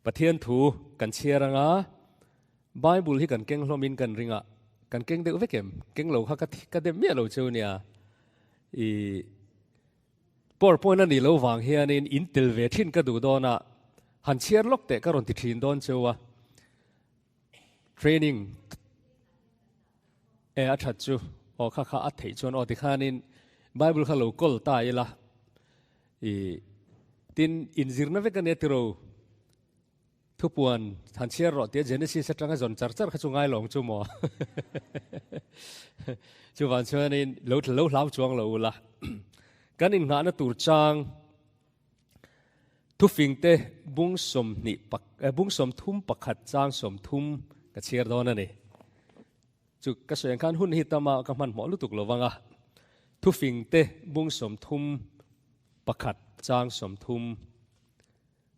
Pathian thu kan chhiar anga Bible hi kan keng hlawmin kan ring a, kan keng deuh vek em? Keng lo kha ka dem miah lo cheu nia. I PowerPoint a nih loh vang hianin in tel ve thin ka duh dawn a, han chhiar lawk teh ka rawn ti thin dawn cheu a. Training e a that chu aw kha kha a theih chuan aw tikhanin Bible kha lo kawl ta ila i tin inzirna vek ania tiro thupuan han chhiar rawh tia Genesis atanga zawn char char kha chu ngai lawng chu maw chuvan chuanin lo lo hlau chuang lo ula kan innghahna tur chang Thufingte bung sawmhnih pak eh bung sawmthum pakhat chang sawmthum ka chhiar dawn a ni. Chu ka sawi ang khan hun hi tama ka hmanhmawh lutuk lo vang a. Thufingte bung sawmthum pakhat chang sawmthum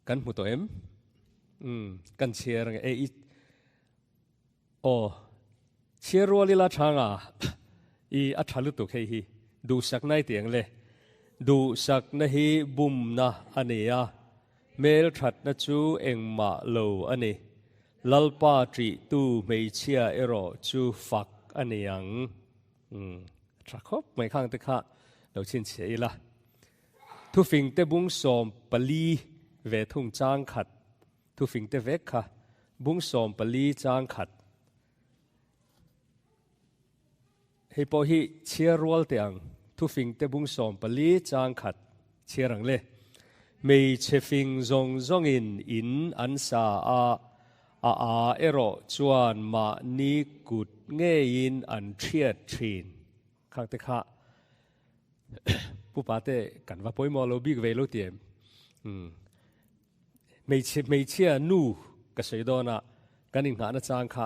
kan hmu tawh em? Umm kan chhiar ang e i aw chhiar rual ila thanga i a tha lutuk hei hi duhsakna i tih ang le duhsakna hi bumna a ni a hmelthatna chu engmah lo a ni Lalpa ṭihtu hmeichhia erawh chu fak a ni ang umm a tha khawp mai khang te kha lo chhinchhiah ila thufingte bung sawm pali ve thung chang khat Thufingte vek kha bung 14 chang khat. Hei pawh hi chhiar rual teh ang. Thufingte bung 14 chang khat chhiar ang le. Hmeichhe fing zawng zawngin in an sa a, a a erawh chuan mahni kut ngeiin an thiat thin. Khangte kha Pu Pate kan va pawimawh lo bik ve lo ti em? Umm. Hmeichhe hmeichhia nu ka sawi dawn a, kan inghahna chang kha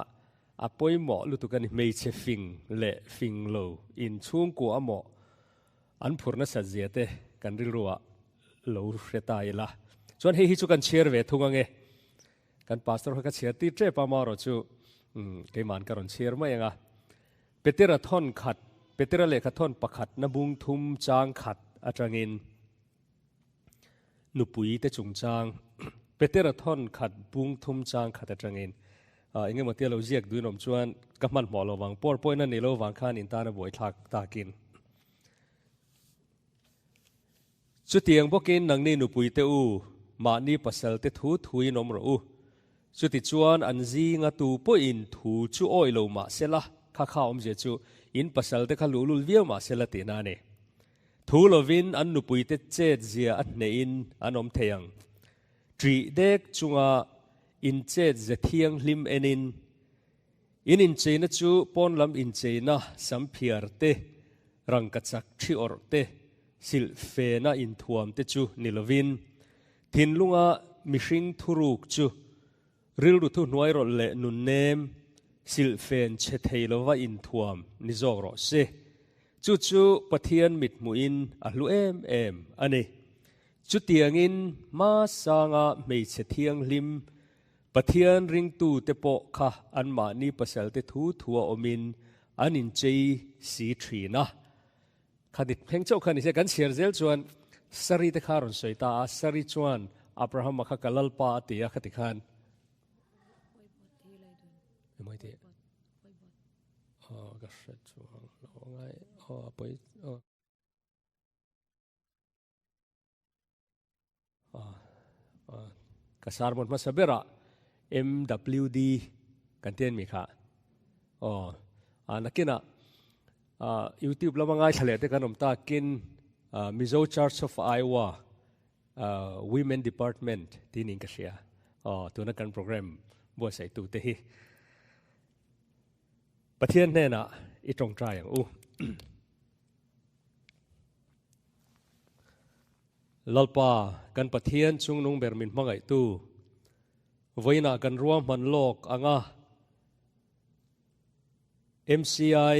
a pawimawh lutuk a ni. Hmeichhe fing leh fing lo inchhungkua maw an phur nasat zia te kan rilru ah lo hre ta ila. Chuan hei hi chu kan chhiar ve thung ange. Kan pastor kha ka chhiar tir tep a, amaherawh chu keiman ka rawn chhiar mai ang a. Petera thawn khat, Petera lehkha thawn pakhat na bung thum chang khat atangin nupui te chungchang Petera thawn khat bung thum chang khat atangin eng emaw tia lo ziak duin awm chuan ka hmanhmawh lo vang pawr pawhin a ni lo vang khan in tana buaithlak takin Chutiang bawkin nangni nupui te u mahni pasal te thu thuin awm rawh u. Chutichuan an zinga tu pawhin thu chu awi lo mah sela, kha kha awmzia chu in pasal te kha luhlul viau mah sela tihna a ni. Thu lovin an nupuite chet zia a hnehin an awm thei ang. Ṭih dek chunga in chet ze thianghlim enin in incheina chu pawn lam incheina samphiar te, rangkachak ṭhi awrh te, silhfena inthuam te chu ni lovin thinlunga mihring thuruk chu Rilru thuhnuai rawlh leh nunnem silhfen chhe thei lova inthuam ni zawk rawh se. Chu chu Pathian mithmuhin a hlu em em a ni. Chutiangin hma sanga hmeichhe thianghlim Pathian ringtute pawh kha anmahni pasalte thu thua awmin an inchei si thin a. Kha ni thleng chauh kha ni se, kan chhiar zel chuan Sari te kha a rawn sawi ta a, Sari chuan Abrahama kha ka lalpa a ti a, khati khan Emaw ti Aw ka hre chuang lo ngai aw a pawi aw Ka sermon hmasa berah MWD kan ti an mi kha. Aw, a nakinah YouTube lama ngaithla leh te kan awm takin Mizo Church of Iowa Women Department tih niin ka hria. Aw, tuna kan program buatsaihtu te hi Pathian hnenah i tawngtai ang u. Lalpa, kan Pathian chungnung ber min hmangaihtu, vawiinah kan ruahman lawk ang a, MCI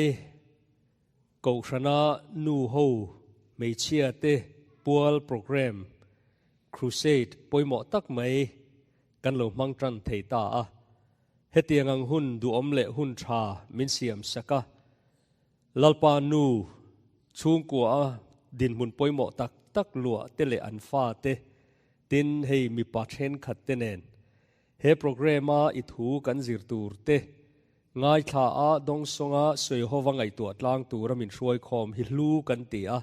Kohhrana nu ho hmeichhia te pual programme Crusade pawimawh tak mai kan lo hmang tan thei ta a. Hetiang ang hun duhawm leh hun tha min siam sak a. Lalpa nu chhungkua a dinhmun pawimawh tak tak luah te leh an fa te, tin hei mipa thenkhat te nen. He programme a i thu kan zir tur te ngaithla a dawngsawnga sawi hova ngaihtuah tlang tura min hruaikhawm hi hlu kan ti a.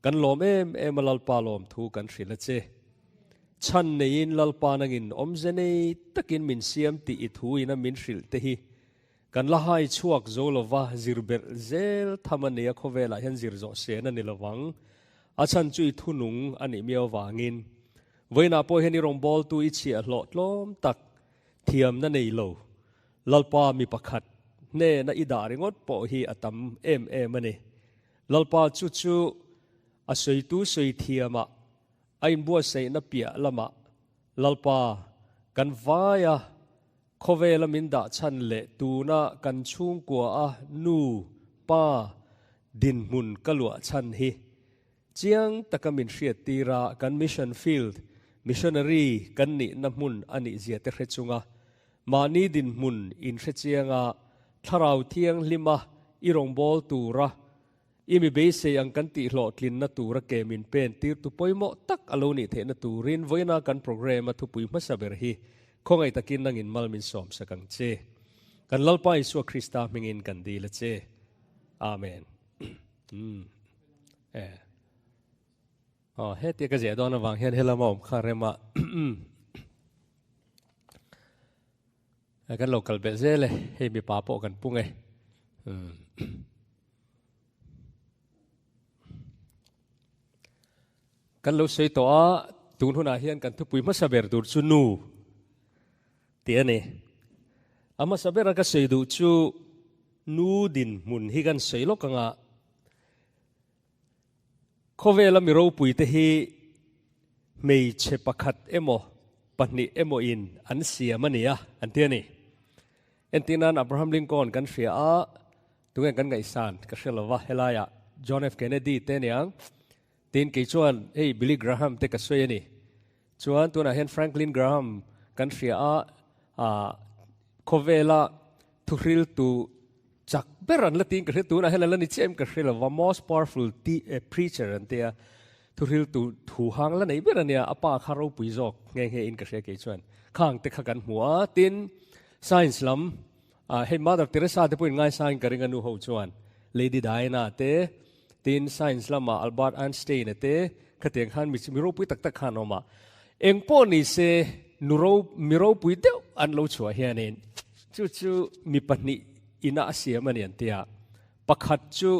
Kan lawm em em a Lalpa lawm thu kan hrilh a che. Chhan neiin Lalpa nangin awmze nei takin min siam tih i thu ina min hrilh te hi kan la hai chhuak zo lova zir berh zel tham a nia khawvelah hian zir zawh sen a ni lovang. A chhan chu i thunung a nih miau vangin vawiinah pawh hian i rawngbawltu i chhiah hlawh tlawm tak thiamna nei lo Lalpa mi pakhat hnena i dah ringawt pawh hi a tam em em a ni. Lalpa chu chu a sawitu sawi thiamah a inbuatsaihna piah lamah Lalpa kan vaia khawvela min dah chhan leh tuna kan chhungkua a nu, pa dinhmun ka luah chhan hi chiang taka min hriat tira kan mission field, missionary kan nihna hmun a nih zia te hre chunga mahni dinhmun inhre chianga thlarau thianghlima i rawngbâwl tura i mi beisei ang kan tih hlawhtlinna tura ke min pen tirtu pawimawh tak a lo nih theihna turin vawiina kan programme a thupui hmasa ber hi khawngaih takin nangin mal min sawmsak ang che. Kan Lalpa Isua Krista hmingin kan dil a che. Amen. Umm. Eh. Aw, hetia ka ziah dawn avang hian helama awm kha rema kan lo kal belh zel e, hei mipa pawh kan pung e. Kan lo sawi tawh a, tun hunah hian kan thupui hmasa ber tur chu nu tih a ni. A hmasa bera ka sawi duh chu nu dinhmun hi kan sawi lawk anga Khawvela mi ropuite hi hmeichhe pakhat emaw pahnih emaw in an siam a nia an ti a ni. Entir nan Abraham Lincoln kan hria a, tunge kan ngaihsan ka hre lova helaiah John F Kennedy te aniang tin kei chuan hei Billy Graham te ka sawi a ni. Chuan tunah hian Franklin Graham kan hria a, ah khawvela Thuhriltu chak ber an la tiin ka hria, tunah hian an la ni chiah em ka hre lova, most powerful preacher an tia, thuhriltu thu hang la nei ber a nia, a pa kha ropui zawk nghe nghe in ka hria kei chuan. Khang te kha kan hmu a, tin science lam, hei Mother Teresa te pawhin ngaisangin ka ring a nu ho chuan, Lady Diana te, tin science lama Albert Einstein a te, khatiang khan mi ropui tak tak khan awm a. Eng pawh ni se nu ro mi ropui deuh an lo chhuah hianin chu chu mi pahnih ina a siam a ni an tia. Pakhat chu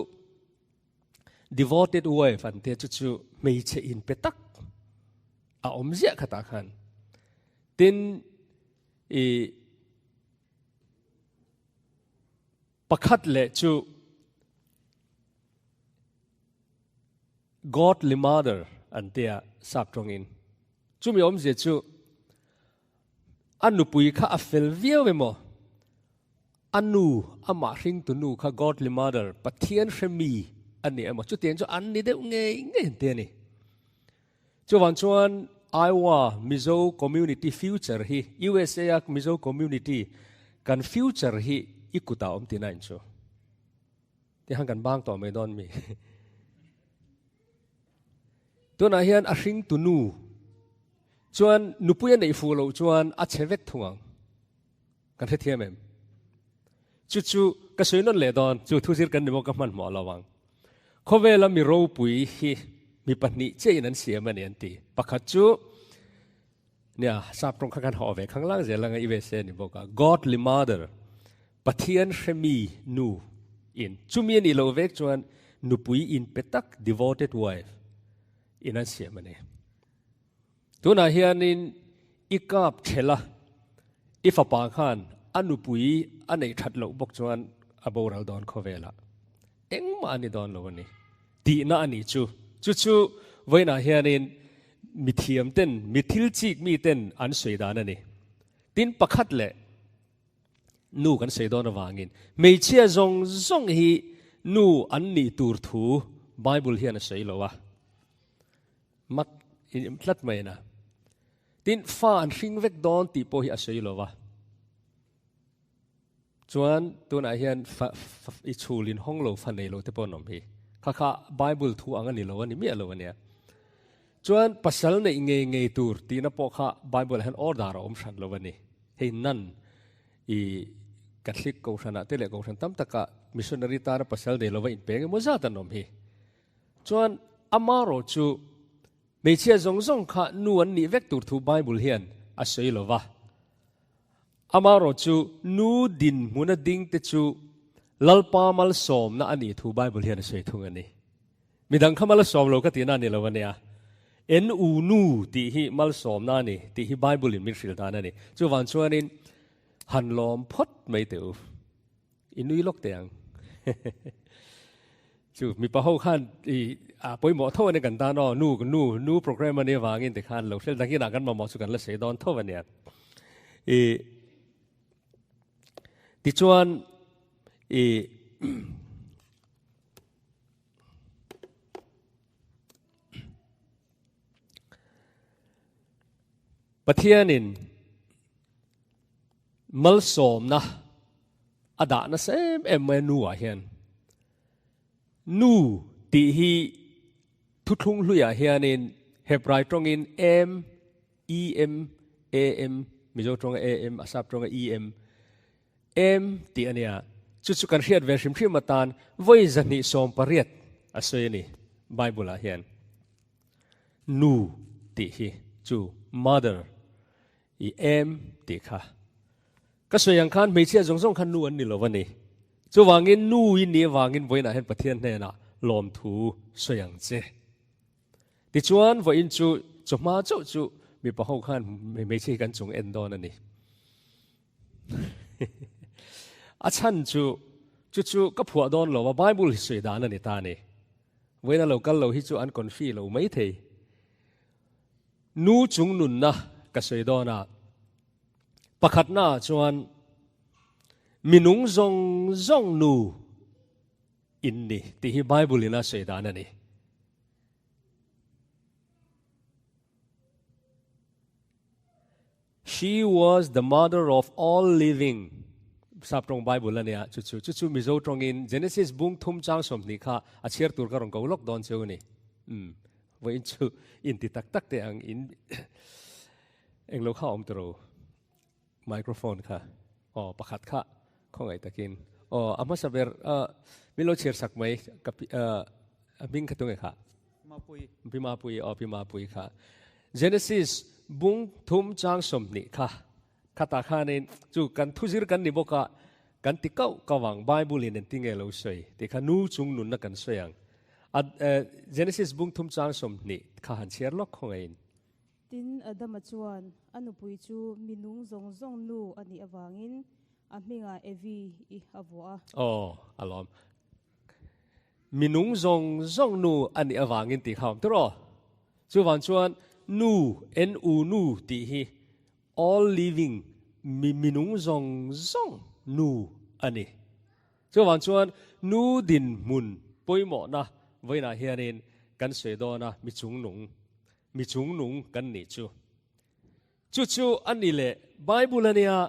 devoted wife an tia chu chu hmeichhe in pe tak a awm ziah khatah khan. Tin i Pakhat leh chu Godly Mother an tia sap tawngin. Chumi awmzia chu a nupui kha a fel viau emaw, a nu, amah hringtu nu kha Godly Mother, Pathian hre mi a ni emaw, chutiang chu an ni deuh ngei ngei an ti a ni. Chuvang chuan Iowa Mizo Community Future hi USA a Mizo Community kan future hi i kutah awm tihna in chu. Tihan kan bang tawh mai dawn mi. Tunah hian a hringtu nu chuan nupui a neih fuh loh chuan a che vek thung ang. Kan hrethiam em? Chu chu ka sawi nawn leh dawn, chu thuzir kan ni maw ka hmanhmawh lo ang. Khawvela mi ropui hi mi pahnih chiahin an siam a ni an ti. Pakhat chu nia sap tawng kha kan hawh ve khang lang zel anga USA ni bawk a, Godly Mother, Pathian hremi nu in. Chumi a nih loh vek chuan nupui inpe tak, devoted wife, in an siam a ni. Tunah hianin i kap ṭhel a, i fapa khan a nupui a neih ṭhat loh bawk chuan a boral dawn khawvelah engmah a ni dawn lo a ni tihna a nih chu. Chu chu vawiinah hianin mithiam ten, mi thil chik mi ten an sawi dan a ni. Tin, pakhat leh nu kan sawi dawn avangin hmeichhia zawng zawng hi nu an nih tur thu Bible hian a sawi lo a. Mak in tlat mai na. Tin, fa an hring vek dawn tih pawh hi a sawi lo va. Chuan tunah hian fa, fa, i chhul in hawng lo fa nei lo te pawh an awm hi. Kha kha Bible thu ang a ni lo a ni miah lo a nia. Chuan pasal neih ngei ngei tur tihna pawh kha Bible ah hian order a awm hran lo a ni. Hei nan i Catholic kohhranah te leh kohhran tam takah missionary tana pasal nei lova inpe engemaw zat an awm hi. Chuan amarawh chu hmeichhia zawng zawng kha nu an nih vek tur thu Bible hian a sawi lo va. Amarawh chu nu dinhmuna ding te chu Lalpa malsawmna a nih thu Bible hian a sawi thung a ni. Midang kha malsawm lo ka tihna a ni lo a nia. Nu nu tih hi malsawmna a ni tih hi Bible in min hrilh dan a ni. Chuvang chuanin han lawm phawt mai teh u. I nui lawk teh ang. Chu mipa ho khan i a pawimawh tho a ni kan tan aw. Nu nu nu program a nih avangin tikhan lo hrel dangin ah kan mamawh chu kan la sawi dawn tho a nia. I tichuan i Pathianin malsawmna a dah nasa em em mai a nu ah hian. Nu tih hi thuthlung hluiah hianin Hebrai tawngin em, E M, A M, Mizo tawnga A M, Asap tawnga E M, Em tih a nia. Chu chu kan hriat ve hrim hrim atan vawi 280 a sawi a ni Bible ah hian. Nu tih hi chu mother i em tih kha. Ka sawi ang khan hmeichhia zawng zawng kha nu an ni lo a ni. Chuvangin nu i nih avangin vawiinah hian Pathian hnenah lawmthu sawi ang che. Tichuan vawiin chu chawhma chauh chu mipa ho khan hmeichhia hi kan chung en dawn a ni. A chhan chu chu chu ka phuah dawn lo a, Bible hi sawi dan a ni ta a ni. Vawiin a lo kal lo hi chu an confi lo mai thei. Nu chung nunna ka sawi dawn a, pakhatna ah chuan minung zawng zawng nu in ni tih hi Bible in a sawi dan a ni. She was the mother of all living, Sap tawng Bible a nia, chu chu, chu chu Mizo tawngin Genesis bung thum chang 20 kha a chhiar tur ka rawn ko lawk dawn cheu a ni. Umm, vawiin chu inti tak tak teh ang in englo kha awm tawh microphone kha, aw pakhat kha khawngaih takin, aw a hmasa ber min lo chhiar sak mai ka a hming kha tunge kha? Mapui. Pi Mapui, aw Pi Mapui kha. Genesis bung thum chang 20 kha khatah khanin chu kan thuzir kan ni bawk a, kan ti kauh kauh ang, Bible in engtin nge lo sawi tih kha nu chung nunna kan sawi ang. A Genesis bung thum chang 20 kha han chhiar lawk khawngaihin. Tin, Adama chuan a nupui chu mi nung zawng zawng nu a nih avangin a hmingah Evi i a vuah a. Aw, a lawm. Mi nung zawng zawng nu a nih avangin tih kha awm tur aw. Chuvang chuan nu, NU nu tih hi all living, mi mi nung zawng zawng nu a ni. Chuvang chuan nu dinhmun pawimawhna vawiinah hianin kan sawi dawn a, mi chungnung, mi chungnung kan nih chu. Chu chu a ni leh Bible a nia,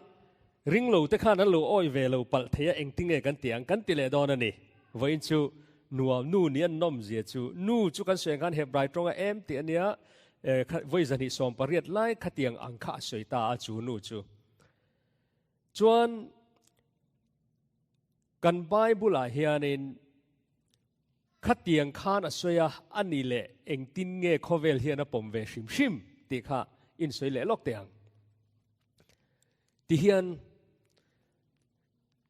ringlo te khan an lo awih ve lo palh thei a engtinge kan ti ang kan ti leh dawn a ni. Vawiin chu nuam nu nih an nawm zia chu nu chu kan sawi ang khan Hebrai tawnga em tih a nia, vawi 280 lai khatiang ang kha a sawi ta a chu nu chu. Chuan kan Bible ah hianin Khatiang khan a sawi a, a ni leh engtin nge khawvel hian a pawm ve hrim hrim tih kha insawi leh lawk teh ang. Tihian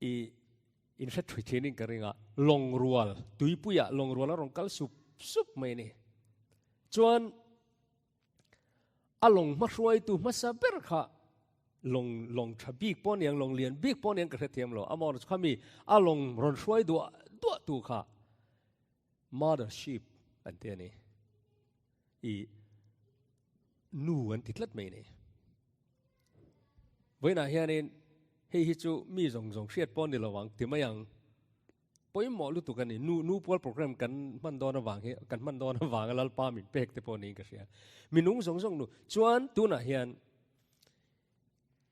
i inhre thui thinin ka ring a, lawng rual, tuipuiah lawng rual a rawn kal sup sup mai a ni. Chuan A lawng hmahruaitu hmasa ber kha lawng lawng tha bik pawh aniang, lawng lian bik pawh aniang ka hrethiam lo. Amaw kha mi a lawng rawn hruai duah duah tu kha mother ship an ti a ni. I nu an ti tlat mai a ni. Vawiinah hianin hei hi chu mi zawng zawng hriat pawh ni lo ang ti mai ang. Pawimawh lutuk a ni. Nu, nu pual program kan hman dawn avang hi, kan hman dawn avanga Lalpa min pek te pawh niin ka hria. Minung zawng zawng nu. Chuan tunah hian,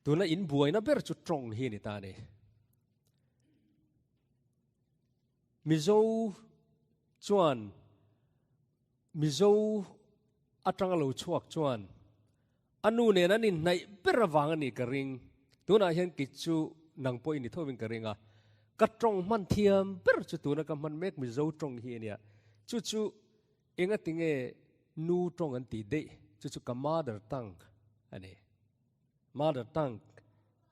tuna in buaina ber chu tawng hi a ni ta a ni. Mizo chuan Mizo. atanga lo chhuak chuan a nu nen an inhnaih ber avang a nih ka ring. Tunah hian kei chu nang pawh i ni thovin ka ring a, ka tawng hman thiam ber chu tuna ka hman mek Mizo tawng hi a nia. Chu chu engatinge nu tawng an tih daih, chu chu ka mother tongue a ni. Mother tongue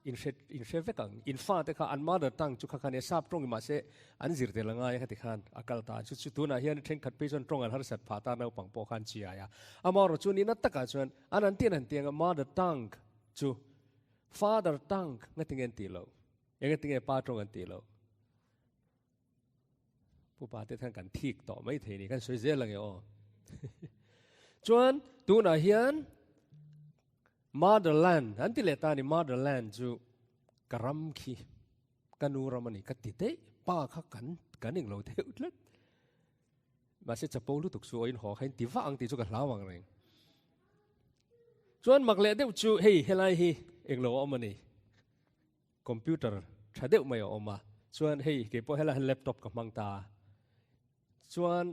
in hre in hre vek ang. In fate kha an mother tongue chu kha kha nia sap tawng mahse an zir tel angai a khati khan a kal ta. Chu chu tunah hian thenkhat phei chuan tawng an harsat phah ta naupang pawh khan chiai a. Amaherawhchu chu nihna takah chuan an an tian an tiang a mother tongue chu father tongue ngatinge an tih loh? Engatinge pa tawng an tih loh? Pupa te khan kan thik tawh mai thei ni kan sawi zel ange aw. Chuan tunah hian motherland an ti leh ta ni motherland chu ka ram khi ka nu ram ani ka ti daih pa kha kan kan eng lo deuh tlat. Mahse chapo lutuk chu aw in haw kha in ti vah ang tih chu ka hlau ang reng. Chuan mak leh deuh chu hei helai hi englo a awm ani. Computer tha deuh mai a awm a, chuan hei kei pawh helai hian laptop ka hmang ta a, chuan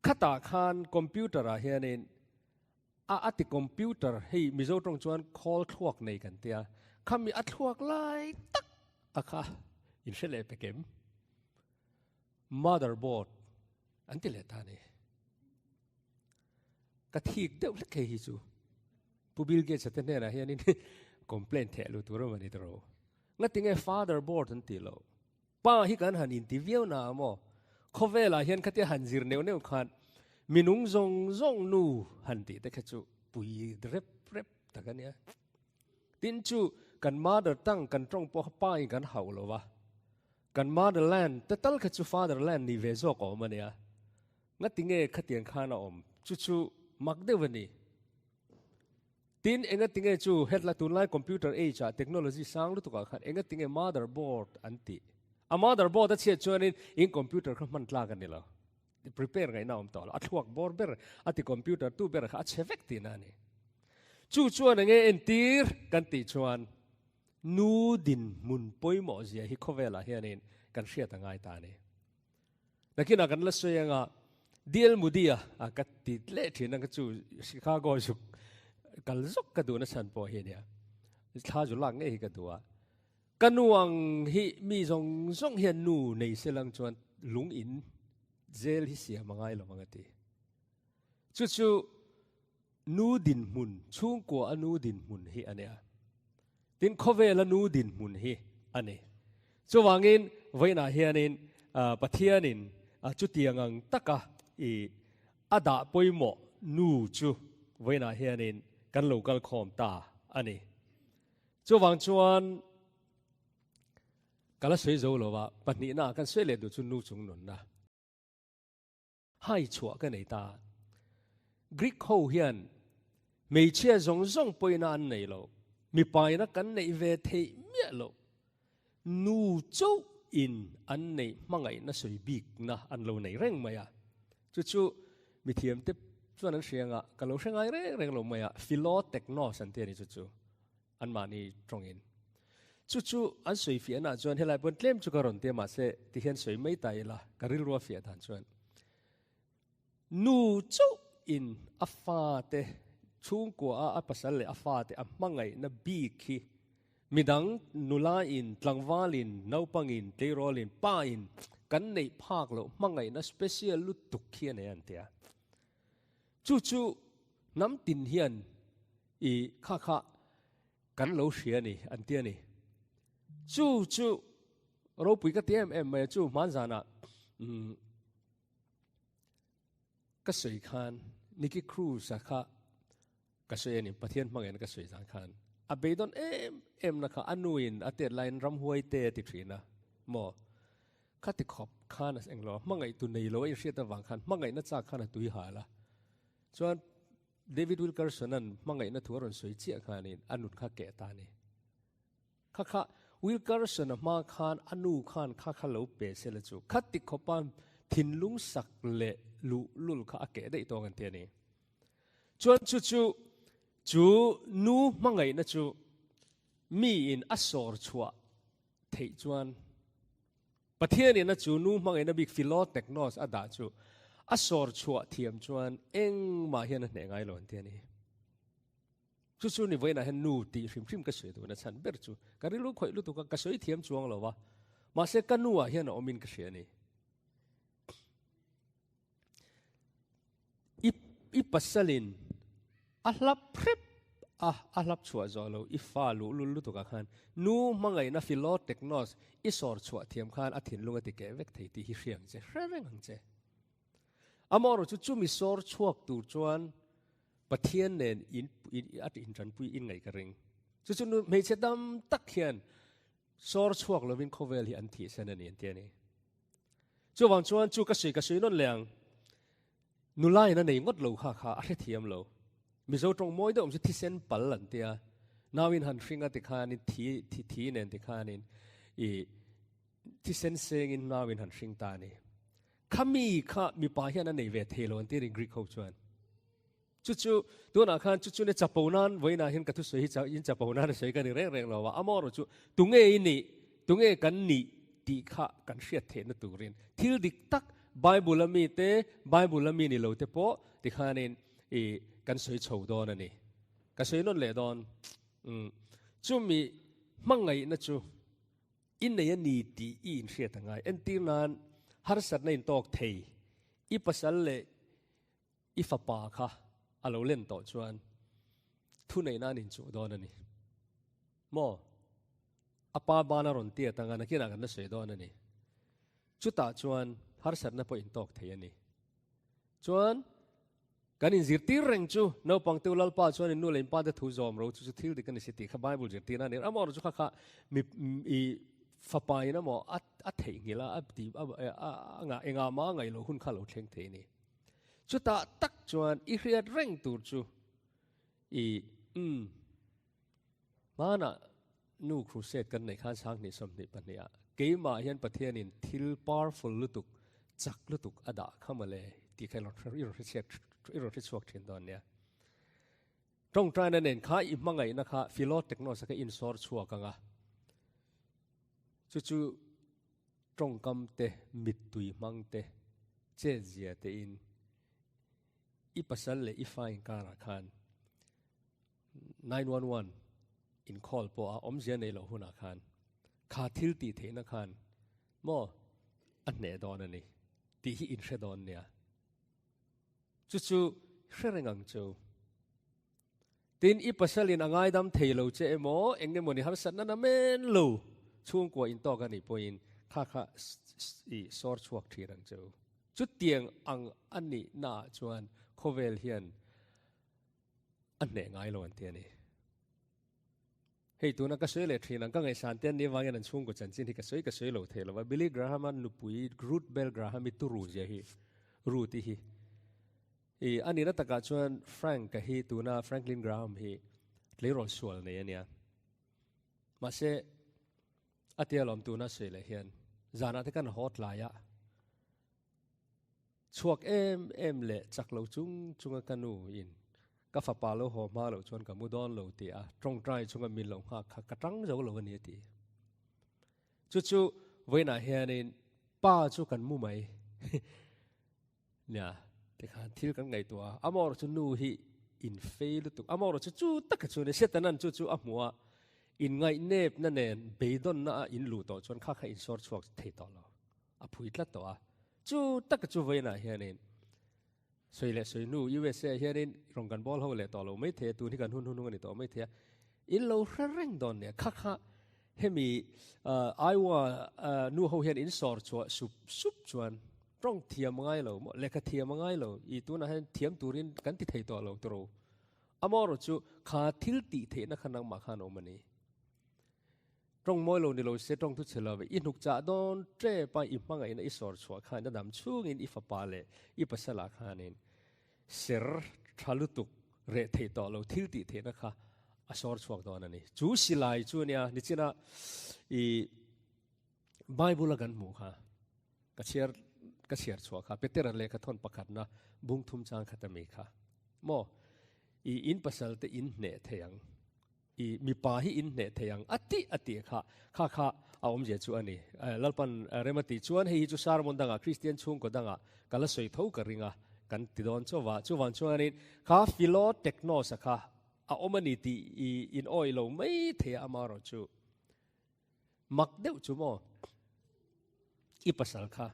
khatah khan computer ah hianin a a ti computer hei Mizo tawng chuan khawl thluak nei kan tia, khami a thluak lai tak a kha in hre leh pek em? Motherboard an ti leh ta a ni. Ka thik deuh hlek hei hi chu. Pu Bill Gates-a te hnenah hianin complaint theh lu tur a ni ta ro. Ngatinge father board an tih loh. Pa hi kan han inti viau na a maw? Khawvelah hian khatia han zir neuh neuh khan minung zawng zawng nu han tih te kha chu pui rep rep tak a nia. Tin chu kan mother tongue kan tawng pawh kha pa in kan hauh lo va. Kan motherland te tal kha chu fatherland ni ve zawk a awm a nia. Ngatinge khatiang khan a awm? Chu chu mak deuh a ni. Tin, engatinge chu hetla tunlai computer age ah technology sang lutuk ah khan engatinge motherboard an tih? A motherboard a chhiat chuanin in computer kha hman tlak a ni lo. Prepare ngaihna a awm tawh lo. A thluak bawr ber a ti computer tu ber kha a chhe vek tihna a ni. Chu chuan enge entir kan tih chuan nu dinhmun pawimawh zia hi khawvelah hianin kan hriat a ngai ta a ni. Nakinah kan la sawi anga DL Moody-a a ka ti leh thin ang chu Chicago zuk kal zawk ka duhna chhan pawh hi ania. Thla zu lak ngei hi ka duh a. Ka nu ang hi mi zawng zawng hian nu nei se lang chuan lung in zel hi siam a ngai lo ang a ti. Chu chu nu dinhmun, chhungkua a nu dinhmun hi a nia. Tin, khawvela nu dinhmun hi a ni. Chuvangin, vawiinah hianin Pathianin chutiang ang taka i a dah pawimawh nu chu vawiinah hianin kan lo kal khawm ta a ni. Chuvang chuan ka la sawi zo lo va, pahnihnaah kan sawi leh duh chu nu chung nunna. Hai chhuah ka nei ta. Greek ho hian hmeichhia zawng zawng pawina an nei lo, mipaina kan neih ve theih miah lo. Nu chauh in an neih hmangaihna sawi bikna an lo nei reng mai a. Chu chu mithiamte chuan an hria anga ka lo hre ngai reng reng lo mai a, philotechnos an ti a ni chu chu. Anmahni tawngin. Chu chu an sawi fiahnaah chuan helai pawn tlem chu ka rawn ti a mahse tihian sawi mai ta ila ka rilru a fiah dan chuan nu chauh in a fate chhungkua a a pasal leh a fate a hmangaihna bik hi midang nula in tlangval in naupang in tleirawl in pa in kan neih phak loh hmangaihna special lutuk hi a nei an ti a. Chu chu hnam tin hian i kha kha kan lo hria a ni an ti a ni. Chu chu ropui ka ti em em mai a, chu hman zanah umm ka sawi khan Nicky Cruz a kha ka sawi a ni, Pathian hmangin ka sawi zan khan a beidawn em em na kha a nuin a tet laiin ramhuai te a ti thin a maw kha ti khawp khan a englo hmangaih tu nei lo a inhriat avang khan hmangaihna chak khan a tui hal a chuan David Wilkerson-a'n hmangaihna thu a rawn sawi chiah khanin a nun kha keh ta a ni. Kha kha Wilkerson-a hma khan a nu khan kha kha lo pe se la chu kha ti khawpa thinlung sak leh luhlul kha a keh daih tawng an ti a ni. Chuan chu chu chu nu hmangaihna chu miin a sawr chhuah theih chuan Pathianin a chu nu hmangaihna bik philotechnos a dah chu. A sawr chhuah thiam chuan engmah hian a hneh ngai lo an ti a ni. Chu chu ni vawiinah hian nu tih hrim hrim ka sawi duhna chhan ber chu ka rilru khawih lutuk a, ka sawi thiam chuang lo va, mahse ka nu ah hian a awmin ka hria a ni. I i pasalin a hlap hrep a, a hlap chhuah zawh lo i fa luh lul lutuk ah khan nu hmangaihna philoteknos i sawr chhuah thiam khan a thinlung a ti keh vek thei tih hi hria ang che, hre reng ang che. Amaherawh chu chumi sawr chhuak tur chuan Pathian nen in in a intanpui in ngaih ka ring. Chu chu nu hmeichhe tam tak hian sawr chhuak lovin khawvel hi an thihsan a ni an ti a ni. Chuvang chuan chu ka sawi ka sawi nawn leh ang. Nula in a nei ngawt lo kha kha a hrethiam lo. Mizo tawng mawi deuh awm chu thisen pal an tia. Nau in han hring a tikhanin thi thi thi nen tikhanin i thisen sengin nau in han hring ta a ni. Khami kha mipa hian a nei ve thei lo an ti a ni Greek ho chuan. Chu chu tunah khan chu chu ni chapo nan vawiinah hian ka thusawi hi in chapo nan a sawi ka ni reng reng lo a, amaherawh chu tunge i nih, tunge kan nih tih kha kan hriat theihna turin thil dik tak Bible a mi te, Bible a mi ni lo te pawh tikhanin i kan sawi chho dawn a ni. Ka sawi nawn leh dawn. Chumi hmangaihna chu I nei a ni tih i inhriat a ngai. Entir nan, harsatna intawk thei i pasal leh i fapa kha a lo len tawh chuan thuneihna an inchuh dawn a ni. Maw? A pa bana rawn tiat anga nakinah kan la sawi dawn a ni. Chutah chuan harsatna pawh intawk thei a ni. Chuan Kan inzirtir reng chu naupang teu Lalpa chuan in nu leh in pa te thu zawm ro chu chu thil dik a ni si tih kha Bible zirtirna a ni. Amaherawhchu kha kha mi i fapa in emaw a a theihnghilh a a ti a a ngah engah mah a ngaih loh hun kha a lo thleng thei a ni. Chutah tak chuan i hriat reng tur chu i umm hmanah nu crusade kan neih khan 2022 ah keimah hian Pathianin thil powerful lutuk chak lutuk a dah kha mawle tih kha i rawn hre i rawn hre chhuak thin dawn nia. Tawngtaina nen kha i hmangaihna kha philotechnos a kha insawr chhuak ang a, chu chu tawngkam te, mittui hmang te, chetzia te in i pasal leh i fa inkarah khan 911 inkhâwl pawh a awmzia nei loh hunah khan kha thil tih theihna khan maw a hneh dawn a ni tih hi inhre dawn nia. Chu chu hre reng ang chu. Tin, i pasalin a ngaidam thei lo che emaw, eng emaw ni harsatna na men lo chhungkua intawk a nih pawhin kha kha i sawr chhuak thin ang chu. Chutiang ang a nihnaah chuan khawvel hian a hneh ngai lo an ti a ni. Hei tuna ka sawi leh thin ang, ka ngaihsan te an nih avangin an chhungkaw chanchin hi ka sawi ka sawi lo thei lo va, Billy Graham-a nupui Ruth Bell Graham-i turu zia hi, Ruth-i hi. I a nihna takah chuan Frank-a hi tuna Franklin Graham hi tleirawl sual nei a nia. Mahse a tia lawm tuna sawi leh hian zanah te kan haw tlai a, Chhuak em em leh chak lo chung chunga ka nu in ka fapa lo haw hma loh chuan ka mu dawn lo tih a tawngtai chunga min lo nghak kha ka tang zo lo a ni a ti. Chu chu vawiinah hianin pa chu kan mu mai nia tikhan thil kan ngaihtuah a, amaherawh chu nu hi in fei lutuk, amaherawh chu chu taka chu ni Setanan chu chu a hmuh a, inngaihnepna nen beidawnna a in luh tawh chuan kha kha insawr chhuak thei tawh lo. A phui tlat tawh a. Chu taka chu vawiinah hianin sawi leh sawi hnu USA ah hianin rawn kan bawl ho leh tawh lo mai thei a, tun hi kan hun hun hung a ni tawh mai thei a. In lo hre reng dawn nia, kha kha hemi Iowa nu ho hian in sawr chhuah sup sup chuan tawng thiam a ngai lo maw, lehkha thiam a ngai lo, i tunah hian thiam turin kan ti thei tawh lo tawh ro. Amaherawh chu kha thil tih theihna kha nangmah khan a awm a ni. Tawng mawi lo ni lo se tawng thu chhe lo ve. I hnuk chah dawn tep a, i hmangaihna i sawr chhuah khan a dam chhungin i fapa leh i pasalah khanin ser tha lutuk reh thei tawh lo thil tih theihna kha a sawr chhuak dawn a ni. Chu silai chu ania nichina i Bible a kan hmuh kha ka chhiar ka chhiar chhuah kha Petera lehkha thawn pakhatna bung thum chang khat ami kha maw i in pasal te in hneh thei ang. I mipa hi in hneh thei ang a tih a tih kha kha kha a awmzia chu a ni. Lalpan rem a tih chuan hei hi chu sermon dangah Kristian chhungkaw dangah ka la sawi tho ka ring a, kan ti dawn chauh va. Chuvang chuanin kha philo-technos-a kha a awm a ni tih i in awih lo mai thei a amaherawhchu mak deuh chu maw i pasal kha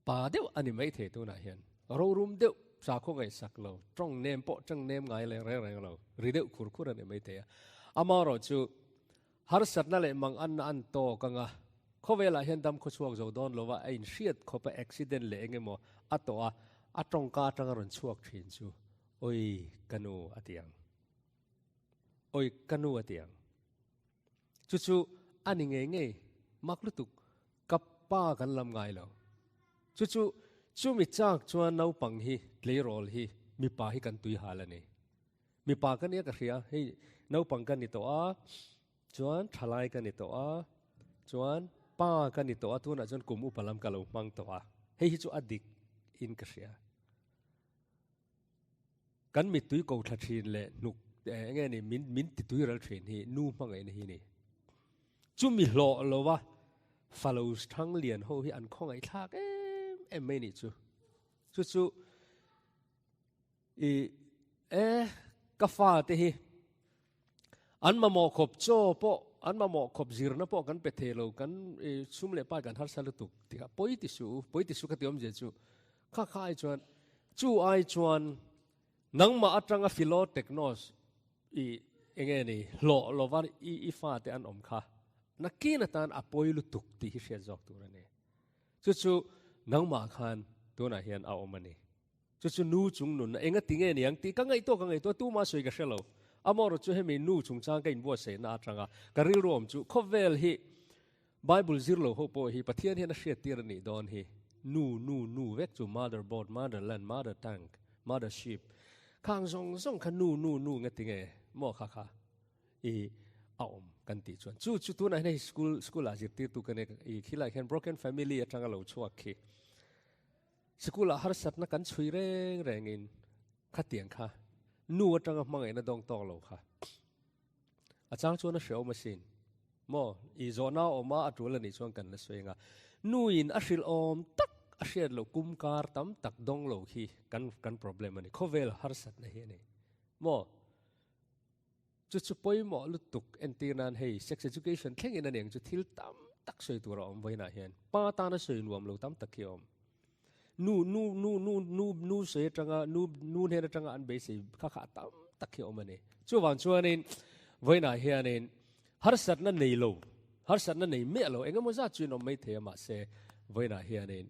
pa deuh a ni mai thei tunah hian rorum deuh sakhaw ngaihsak lo tawng nem pawh tawng nem ngai leh reng reng lo ri deuh khur khur a ni mai thei a amaherawhchu harsatna leh mang anna an tawk anga khawvelah hian dam khawchhuak zo dawn lova a inhriat khawp a accident leh eng emaw a tawh a a tawngka atanga rawn chhuak thin chu Oi ka nu a ti ang. Oi ka nu a ti ang. Chu chu a ni ngei ngei mak lutuk ka pa kan lam ngai lo. Chu chu chumi chak chuan naupang hi tleirawl hi mipa hi kan tui hal a ni. Mipa ka nia ka hria hei naupang ka ni tawh a chuan thalai ka ni tawh a chuan pa ka ni tawh a tunah chuan kum upa lam ka lo hmang tawh a hei hi chu a dik in ka hria. Kan mittui ko thla thin leh hnuk eng nge ni min min ti tui ral thin hi nu hmangaihna hi ni. Chumi hlawh lova falo thang lian ho hi an khawngaih thlak em em mai nih chu. Chu chu i e ka fa te hi an mamawh khawp chaw pawh an mamawh khawp zirna pawh kan pe thei lo kan i sum leh pai kan harsa lutuk tih kha pawi ti suh u pawi ti suh ka ti awmzia chu kha kha ai chuan chu ai chuan nangmah atanga philo technos i enge ni hlawh lova i i fa te an awm kha nakin atan a pawi lutuk tih hi hriat zawk tur a ni chu chu nangmah khan tunah hian a awm a ni. Chu chu nu chung nunna enga ti nge niang tih ka ngaihtuah ka ngaihtuah tuma sawi ka hre lo. Amaherawh chu hemi nu chungchang ka inbuatsaihna atanga ka rilru awm chu khawvel hi Bible zir lo ho pawh hi Pathian hian a hriattir a nih dawn hi. Nu, nu, nu vek chu mother board, mother land, mother tank, mother ship khang zawng zawng kha nu, nu, nu nge ti nge maw kha kha i a awm kan tih chuan chu chu tunah hian hei school school ah zirtirtu ka nia i khilaiah khian broken family atanga lo chhuak khi Sikulah harsatna kan chhui reng rengin khatiang kha nu atanga hmangaihna dawng tawk lo kha a chang chuan a hreawm asin. Maw i zawhna a awm a, a tul anih chuan kan la sawi anga nuin a hrilh awm tak a hriat loh kum kar tam tak dawng lo khi kan kan problem a ni. Khawvel harsatna hi a ni. Maw chu chu pawimawh lutuk entir nan hei sex education thlengin a ni ang chu thil tam tak sawi tur a awm vawiinah hian pa tana sawi nuam lo tam tak hi a awm. Nu nu nu nu nu nu sawi atanga nu nu hnen atanga an beisei kha kha tam tak hi a awm a ni. Chuvang chuanin vawiinah hianin harsatna nei lo harsatna nei miah lo engemaw zat chu in awm mai thei a mahse vawiinah hianin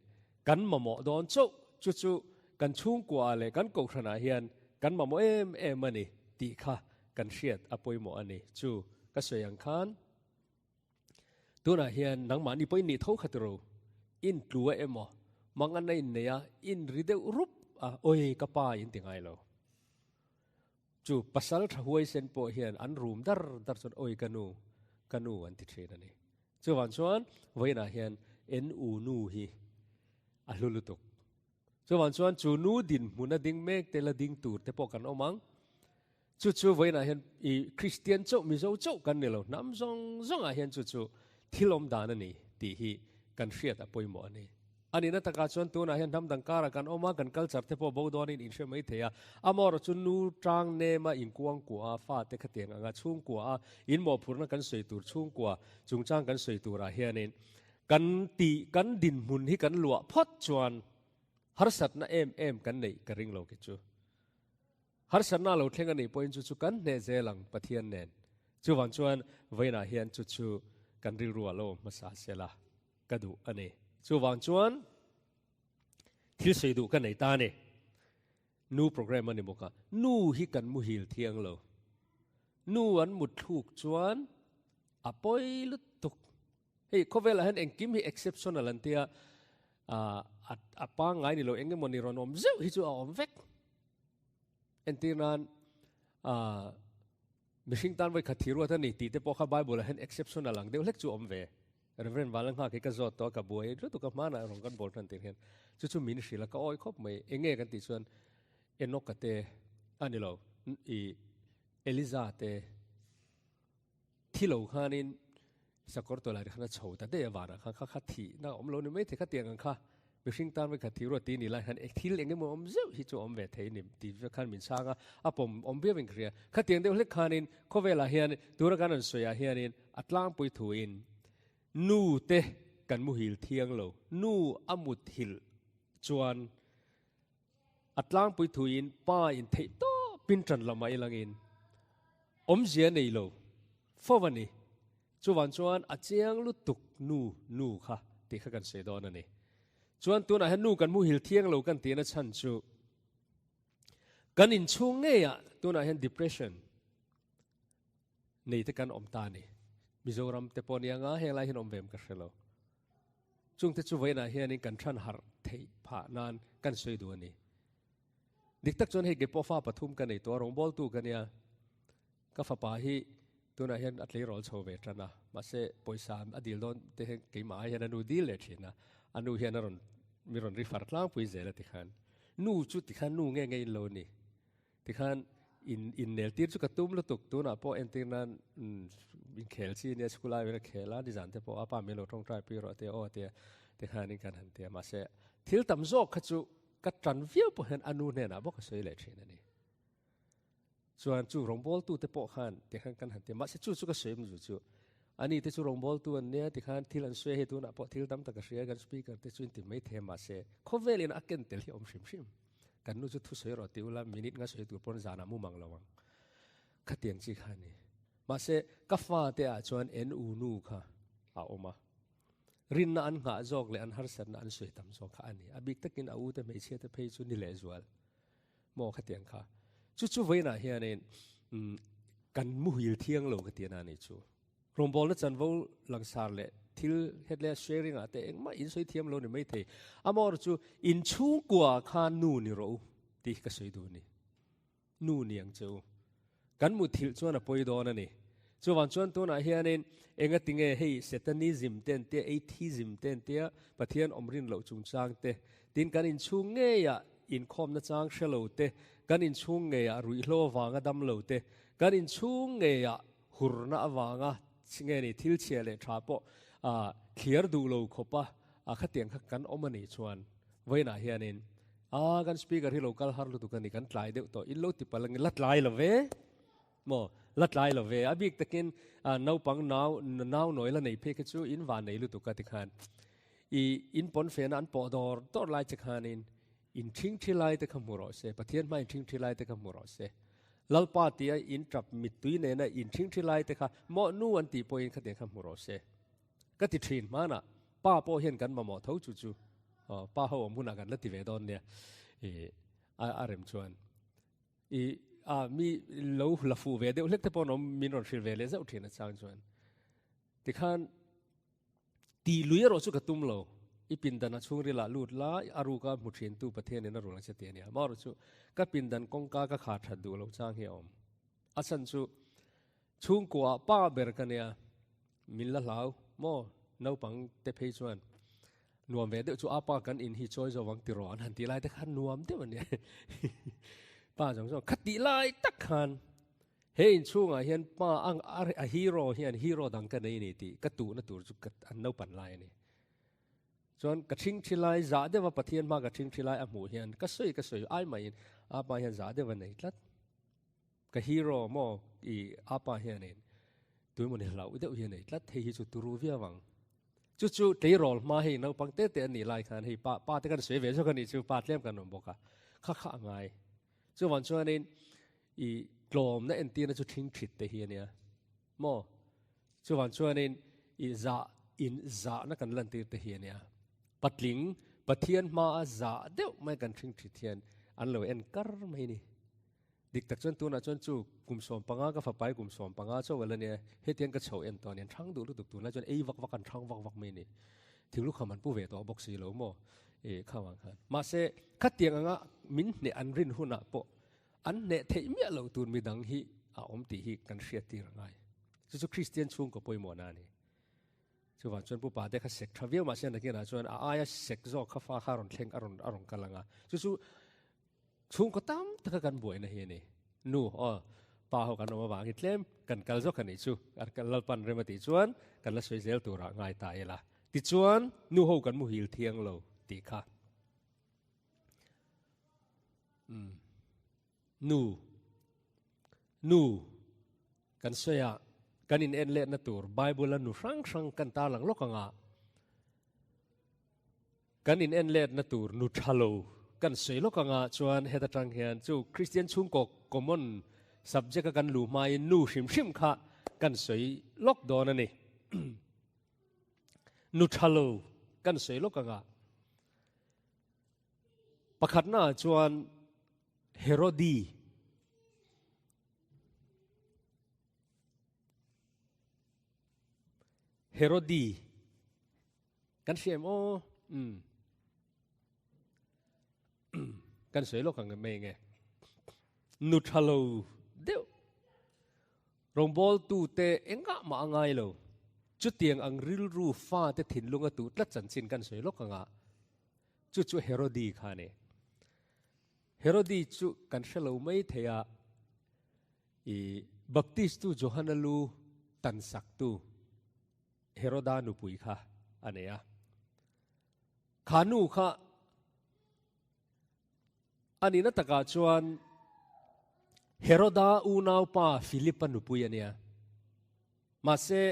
kan mamawh dawn chauh chu chu kan chhungkua leh kan kohhranah hian kan mamawh em em a ni tih kha kan hriat a pawimawh a ni. Chu ka sawi ang khan tunah hian nangmahni pawhin nih tho kha tiro in tlu a emaw mangan a innei a in ri deuh rup a oi ka pa in ti ngai lo. Chu pasal tha huaisen pawh hian an rum dar dar chuan oi ka nu ka nu an ti thin a ni. Chuvang chuan vawiinah hian NU nu hi a hlu lutuk. Chuvang chuan chu nu dinhmun a ding mek te la ding tur te pawh kan awm ang. Chu chu vawiinah hian i Kristian chauh Mizo chauh kan ni lo hnam zawng zawngah hian chu chu thil awm dan a ni tih hi kan hriat a pawimawh a ni. A nihna takah chuan tunah hian hnam dang karah kan awm a, kan culture te pawh bo dawnin in hre mai thei a. Amaherawh chu nu tang nema inkuang kua a, fate khatiang anga chhungkua a, in mawhphurhna kan sawi tur chhungkua chungchang kan sawi turah hianin kan tih kan dinhmun hi kan luah phawt chuan harsatna em em kan neih ka ring lo khi chu. Harsatna lo thleng a nih pawhin chu chu kan hneh zel ang Pathian nen. Chuvang chuan vawiinah hian chu chu kan rilru ah lo awm hmasa sela ka duh a ni. Chuvang chuan thil sawi duh ka nei ta a ni. Nu program a ni bawk a, nu hi kan muhil thiang lo. Nu an mutthluk chuan a pawi lutuk. Hei khawvelah hian engkim hi exceptional an tia, a pangngai ni lo eng emaw ni rawn awm zeuh hi chu a awm vek. Entir nan mihring tan vawi khat thi ruat a ni tih te pawh kha Bible ah hian exceptional ang deuh hlek chu awm ve. Reverend Vanlalnghak hi ka zawt tawh a, ka buai lutuk a hmanah rawn kan bawl tan tir hian chu chu min hrilh a, ka awi khawp mai. Enge kan tih chuan Enoch-a te a ni lo, i Eliza te thi lo khanin. Sakawr tawlai khan a chho ta daih a vanah khan kha kha thihna a awm lo ni mai thei khatiang ang kha mihring tan vek kha thih ruat ti ni lai khan thil eng emaw awm zeuh hi chu a awm ve thei ni tih vek khan min chhang a, a pawm awm viau in ka hria. Khatiang deuh hlek khanin khawvelah hian tuna kan rawn sawiah hianin a tlangpui thuin nu te kan muhil thiang lo, nu a muthilh chuan A tlangpui thuin pa in theih tawpin ṭan la mai langin awmzia nei lo fo a ni. Chuvang chuan a chiang lutuk nu nu kha tih kha kan sawi dawn a ni. Chuan tunah hian nu kan muhil thiang lo kan tihna chhan chu kan inchhung ngeiah tunah hian depression nei te kan awm ta a ni. Mizoram te pawh nia nga heng lai hian awm ve em ka hre lo. Chungte chu vawiinah hianin kan than harh theih phah nan kan sawi duh a ni. Dik tak chuan hei kei pawh fa pathum ka nei tawh a, rawngbawltu ka nia. Ka fapa hi tunah hian a tleirawl chho ve tan a, mahse pawisa a dil dawn te hian keimah ai hian a nu dil leh thin a, a nu hian a rawn mi rawn ri far tlangpui zel a tikhan. Nu chu tikhan nu nge nge in lo ni. Tikhan in innel tir chu ka tum lutuk, tunah pawh entir nan inkhel chi ania school ai a khel a, nizan te pawh a pa min lo tawngtai pui rawh tia aw tia tikhan in kan han tia mahse thil tam zawk kha chu ka tan viau pawh hian a nu hnenah bawk a sawi leh thin a ni. Chuan chu rawngbawltu te pawh khan tikhan kan han tia mahse chu chu ka sawi awm chu ani te chu rawngbawltu an nia tikhan thil an sawi a hei tunah pawh thil tam tak a hria kan speaker te chu in ti mai thei a mahse khawvelin a ken tel hi a awm hrim hrim. Kan nu chu thusawi rawh ti ula, minute nga sawi tur pawn zanah mu mang lo ang. Khatiang chi kha a ni. Mahse, ka fate ah chuan en u nu kha a awm a. Rinna an nghah zawk leh an harsatna an sawi tam zawk kha a ni. A bik takin a u te hmeichhia te phei chu ni lehzual maw khatiang kha. Chu chu vawiinah hianin kan muhil thiang lo ka ti a na ni chu. Rawngbawlna chanvo langsar leh thil hetlai sharing ah te engmah in sawi thiam lo ni mai thei. Amaherawhchu chu in chhungkua kha nu ni rawh u tih hi ka sawi duh a ni. Nu ni ang che u. Kan muthilh chuan a pawi dawn a ni. Chuvang chuan tunah hianin engatinge hei Satanism te an tia, Atheism te an tia, Pathian awm rin loh chungchang te, tin kan inchhung ngeiah inkhawmna chang hre lo te, kan inchhung ngeiah ruihhlo avanga dam lo te, kan inchhung ngeiah Hurna avanga nge ni thil chhia leh tha pawh thliar duh lo khawpa khatiang kha kan awm a nih chuan vawiinah hianin a kan speaker hi lo kal har lutuk a ni kan tlai deuh tawh in lo ti palh angin la tlai lo ve maw la tlai lo ve a bik takin naupang nau nau nawi la nei phei kha chu in van nei lutuk a tikhan i in pawn fena an pawh dawr dawr lai che khanin In ṭhingṭhi lai te kha hmu rawh se, Pathian hma in ṭhingṭhi lai te kha hmu rawh se. Lalpa tia in ṭap mittui nena in ṭhingṭhi lai te kha maw nu an tih pawhin khatiang kha hmu rawh se. Ka ti ṭhin hmanah pa pawh hian kan mamawh tho chu chu aw pa ho awm hunah kan la ti ve dawn nia i a a rem chuan i a mi lo la fuh ve deuh hlek te pawh an awm min rawn hrilh ve leh zauh ṭhin a chang chuan tikhan Tih lui erawh chu ka tum lo. I pindan a chhungril ah lut la, a ruka hmu thintu Pathianin a rul ang che tih a nia. Amaherawh chu ka pindan kawngka ka khar that duh lo chang hi a awm. A chhan chu chhungkua ah pa ber ka nia, min la hlau maw? Naupang te phei chuan nuam ve deuh chu a pa kan in hi chawi zo ang tiraw an han tih lai te khan nuam deuh a nia. Pa zawng zawng khatih lai tak khan He inchhungah hian pa ang a hero hian hero dang ka nei a ni tih ka tuhna tur chu ka an naupan lai a ni. Chuan ka thingthi lai zah deuha Pathian hma ka thingthi lai a hmuh hian ka sawi ka sawi ai maiin apa hian zah deuha nei tlat. Ka hero maw i apa hianin tuemawni hlauh deuh hi a nei tlat hei hi chu turu viau ang. Chu chu tleirawl hma hei naupang te te an nih lai khan hei pa pa te kan sawi ve zawk a nih chu pa tlem kan awm bawk a kha kha a ngai. Chuvang chuanin I tlawmna entirna chu thingthit te hi a nia maw? Chuvang chuanin i zah in zahna kan lantir te hi a nia. Patling Pathian hmaa zah deuh mai kan thingthit hian an lo en kar mai ni. Dik tak chuan tunah chuan chu kum 15 ka fapai kum 15 chauh a la nia, hetiang ka chho en tawh a ni, an thang duh lutuk tunlai chuan ei vak vak an thang vak vak mai ni. Thinglukham an pu ve tawh bawk si lo maw? I khangah khan. Mahse khatiang anga min hneh an rin hunah pawh An hneh theih miah loh tur midang hi a awm tih hi kan hriat tir a ngai. Chu chu Kristian chhungkaw pawimawhna a ni. Chuvang chuan Pu Pate kha sek tha viau mahse nakinah chuan a aia sek zawk kha fa kha a rawn thleng a rawn a rawn kal ang a. Chu chu chhungkaw tam taka kan buaina hi a ni. Nu aw. Pa ho kan awm avangin tlem kan kal zawk a nih chu. Lalpan rem a tih chuan kan la sawi zel turah ngai ta ila. Tichuan nu ho kan muhil thiang lo tih kha. Umm. Nu. Nu. Kan sawi a, kan in en letna tur Bible a nu hrang hrang kan tarlang lawk anga kan in en letna tur nu tha lo kan sawi lawk anga chuan heta tang hian chu Christian chhungkaw common subject a kan luh hmain nu hrim hrim kha kan sawi lawk dawn a ni. Nu tha lo kan sawi lawk anga pakhatna ah chuan Herodi Herodi kan hria em aw umm kan sawi lawk ang mai nge nu tha lo deuh rawngbawl tu te engah mah a ngai lo chutiang ang rilru fa te thinlung a tuh tlat chanchin kan sawi lawk anga chu chu Herodi kha a ni. Herodi chu kan hre lo mai thei a, i Baptistu Johana lu tan saktu Heroda nupui kha a nei a. Kha nu kha a nihna takah chuan Heroda unaupa Philipa nupui a nia. Mahse,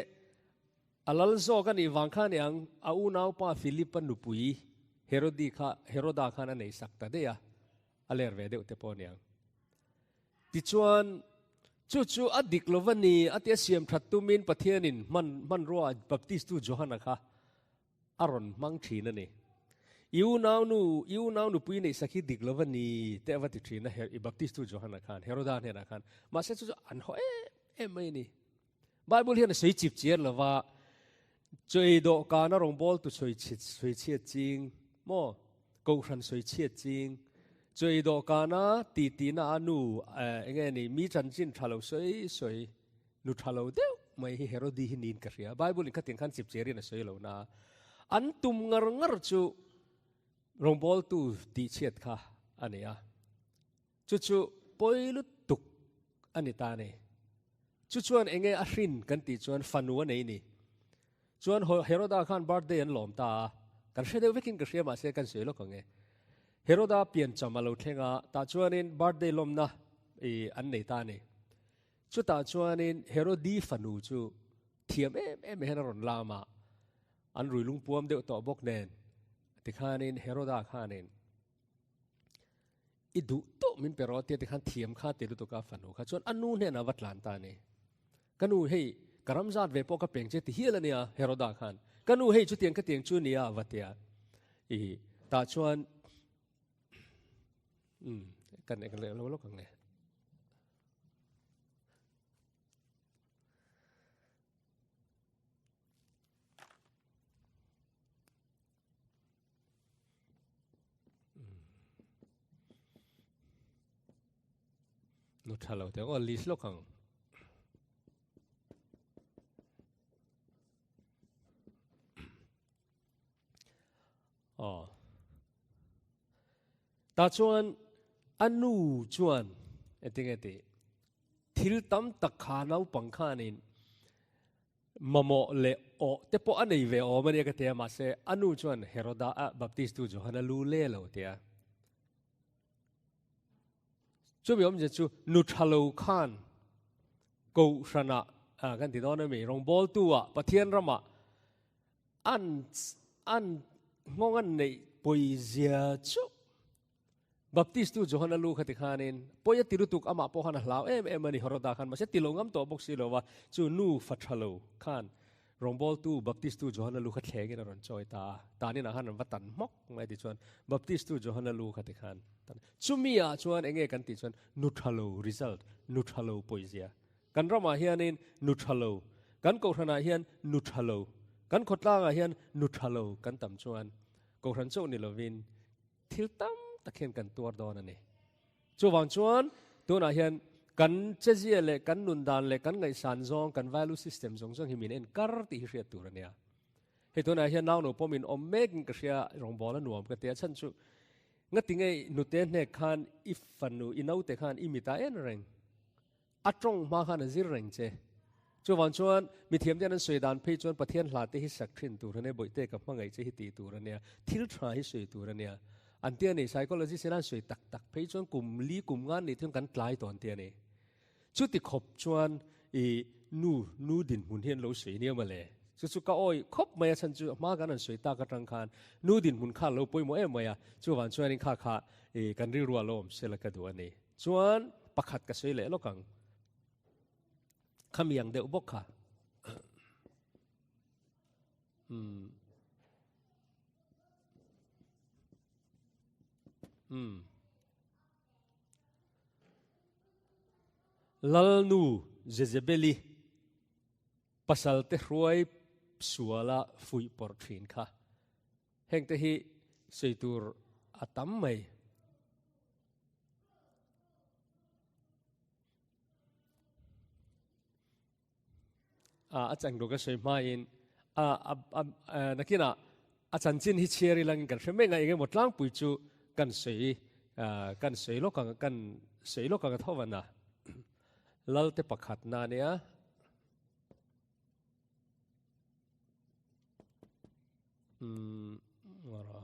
a lal zawk a nih vang kha aniang a unaupa Philipa nupui Herodi kha Heroda khan a nei sak ta daih a, a ler ve deuh te pawh aniang. Tichuan, chu chu a dik lo va ni a tia siam that tumin Pathianin hman hmanrua Baptistu Johana kha a rawn hmang thin a ni. I unaunu, i unau nupui neih sak hi dik lo va ni te a va ti thin a, i Baptistu Johana khan, Heroda hnenah khan. Mahse chu chu an haw em em mai a ni. Bible hian a sawi chip chiar lo va, chawi dawhkana rawngbawltu sawi chhit, sawi chhiat ching maw? Kohhran sawi chhiat ching, chawi dawhkana titina a nu, eh, enge ni, mi chanchin tha lo sawi sawi, nu tha lo deuh mai hi Herodi hi niin ka hria. Bible in khatiang khan chip chiarin a sawi lo na. An tum ngar ngar chu rawngbawltu tih chhiat kha a ni a. Chu chu pawi lutuk a ni ta ni. Chu chuan enge a hrin kan tih chuan fanu a nei ni. Chuan Heroda khan birthday an lawm ta a, kan hre deuh vekin ka hria mahse kan sawi lawk ang e. Heroda piancham a lo thleng a, tah chuanin birthday lawmna i an nei ta a ni. Chutah chuanin Herodi fanu chu thiam em em hian a rawn lam a, an rui lungpuam deuh tawh bawk nen tikhanin Heroda khanin I duh tawh min pe rawh tia tikhan thiam kha ti lutuk a fanu kha chuan a nu hnenah va tlan ta a ni. Ka nu hei ka ram zat ve pawh ka peng che ti hial a nia Heroda khan. Ka nu hei chutiang ka tiang chu nia va tia. I tah chuan um kan eng leh lo lawk ang e. Nu tha lo te aw list lawk ang. Aw. Ta chuan anu chuan etinge ti thil tam tak kha naupang khanin Mamawh leh awh te pawh a nei ve awm a nia ka ti a, mahse a nu chuan Heroda a Baptistu Johana lu le lo ti a. Chumi awmzia chu nu tha lo khan Kohhranah kan ti dawn a mi, rawngbawltu ah Pathian ramah an an nghawng an neih pawizia chu Baptistu Johana lu kha ti khanin pawi a ti lutuk amah pawh khan a hlau em em a ni Heroda khan mahse ti lo ngam tawh bawk si lo va chu nu fa tha lo khan rawngbawltu Baptistu Johana lu kha thlengin a rawn chawi ta a tanin ah khan an va tan hmawk mai ti chuan Baptistu Johana lu kha ti khan tan chumi ah chuan enge kan tih chuan nu tha lo result nu tha lo pawizia kan ramah hianin nu tha lo kan kohhran ah hian nu tha lo kan khawtlang ah hian nu tha lo kan tam chuan kohhran chauh ni lovin Thil tam tak hian kan tuar dawn a ni. Chuvang chuan tunah hian kan chezia leh kan nun dan leh kan ngaihsan zawng, kan value system zawng zawng hi min en kar tih hi hriat tur a nia. Hei tunah hian nau no pawh min awm mekin ka hria, rawngbâwl a nuam ka ti a, chhan chu ngati nge hnute hnek khan i fanu, i naute khan i mit a en reng. A tawng hma khan a zir reng che. Chuvang chuan mithiam te an sawi dan phei chuan Pathian hla te hi sak thin tur a nia, Bawihte ka hmangaih che hi tih tur a nia, thil tha hi sawi tur a nia. An ti a ni, psychologist in an sawi tak tak phei chuan kum li kum nga nih thung kan tlai tawh an ti a ni. Chuti khawp chuan i nu nu dinhmun hi an lo sawi nia mawle. Chu chu ka awi khawp mai a chhan chu hma kan han sawi tak atang khan nu dinhmun kha a lo pawimawh em mai a, chuvang chuanin kha kha i kan rilru a lo awm sela ka duh a ni. Chuan pakhat ka sawi leh lawk ang. Khami ang deuh bawk kha. Um. Um. Lalnu Jezebeli pasal te hruai suala fuih pawrh thin kha. Hengte hi sawi tur a tam mai. A chang duh ka sawi hmain nakinah a chanchin hi chhiar ilangin kan hre mek a, engemaw tlangpui chu kan sawi kan sawi lawk ang kan sawi lawk ang a tho van a. Lalte pakhatna a nia. Umm ngawrh a.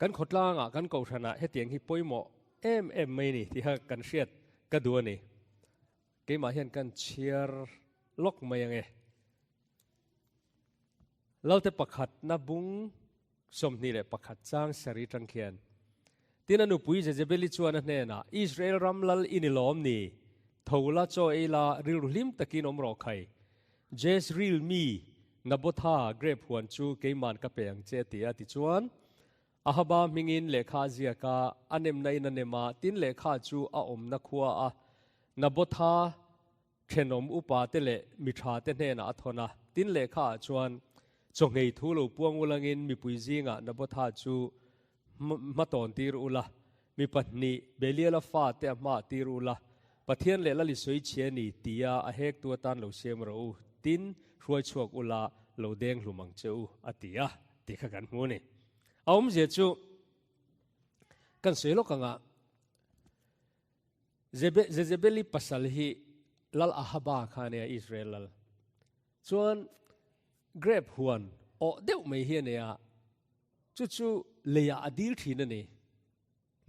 Kan khawtlangah, kan kohhranah hetiang hi pawimawh em em mai ni tiha kan hriat ka duh a ni. Keimah hian kan chhiar lawk mai ange. Lalte pakhatna bung 21 chang sari tang khian. Tin a nupui Jezebeli chuan a hnenah, Israel ram lal i ni lawm ni? Tho la, chaw ei la, rilru hlim takin awm rawh khai. Jezreel mi Nabotha grape huan chu keiman ka pe ang che a ti a. Tichuan, Ahaba hmingin lehkha a ziak a, a nemna in a nem a, tin lehkha chu a awmna khua a Nabotha thenawm upa te leh mi tha te hnenah a thawn a. Tin lehkha ah chuan chawngei thu lo puang ulangin mipui zingah Nabotha chu hmatawn tir ula, mi pahnih Beliala fa te a hmaah tir ula, Pathian leh Lali sawi chhia ni tia a hektu atan lo siam rawh u, tin hruai chhuak ula lo deng hlum ang che u, a ti a, tih kha kan hmu a ni. A awmzia chu kan sawi lawk anga Jezebeli pasal hi Lal Ahaba kha a nia, Israel lal. Chuan grape huan awh deuh mai hi a nia, chu chu leiah a dil thin a ni.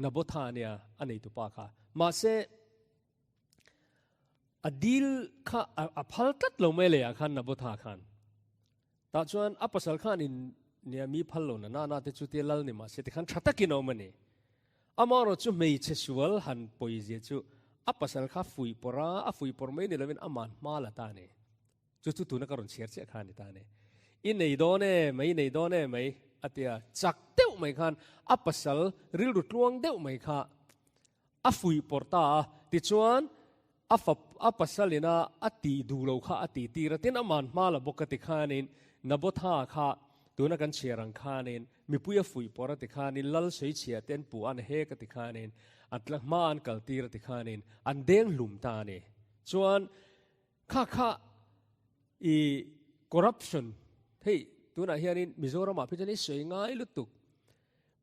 Nabotha a nia, a neitupa kha. Mahse, a dil kha a phal tlat lo mai leiah khan Nabotha khan. Tah chuan a pasal khanin nia mi phal lo na na na te chu tia lal ni mah se tikhan tha takin a awm a ni. Amaherawh chu hmeichhe sual han pawizia chu a pasal kha fuih pawrh a, a fuih pawrh mai ni lovin aman hma la ta a ni. Chu chu tuna ka rawn chhiar chiah kha a ni ta a ni. I nei dawn e mai, nei dawn e mai a tia chak deuh mai khan a pasal rilru tluang deuh mai kha A fuih pawrh ta a, tichuan a fap a pasalin a a tih duh lo kha a tih tir a, tin aman hma la bawk a ti khanin Nabotha kha tuna kan chhiar ang khanin mipui a fuih pawrh a ti khanin lal sawichhia te an puh an hek a ti khanin a tla hma an kal tir a ti khanin an deng hlum ta a ni. Chuan kha kha i corruption hei tunah hianin Mizoramah phei chuan i sawi ngai lutuk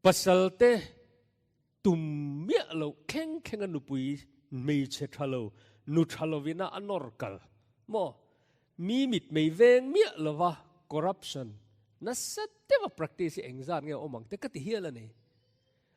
pasal te Tum miah loh thleng thleng a nupui hmeichhe tha lo, nu tha lovin a a nawr kal maw? Mi mit mei veng miah lova corruption nasa deuha practice hi engzat nge awm ang te ka ti hial a ni.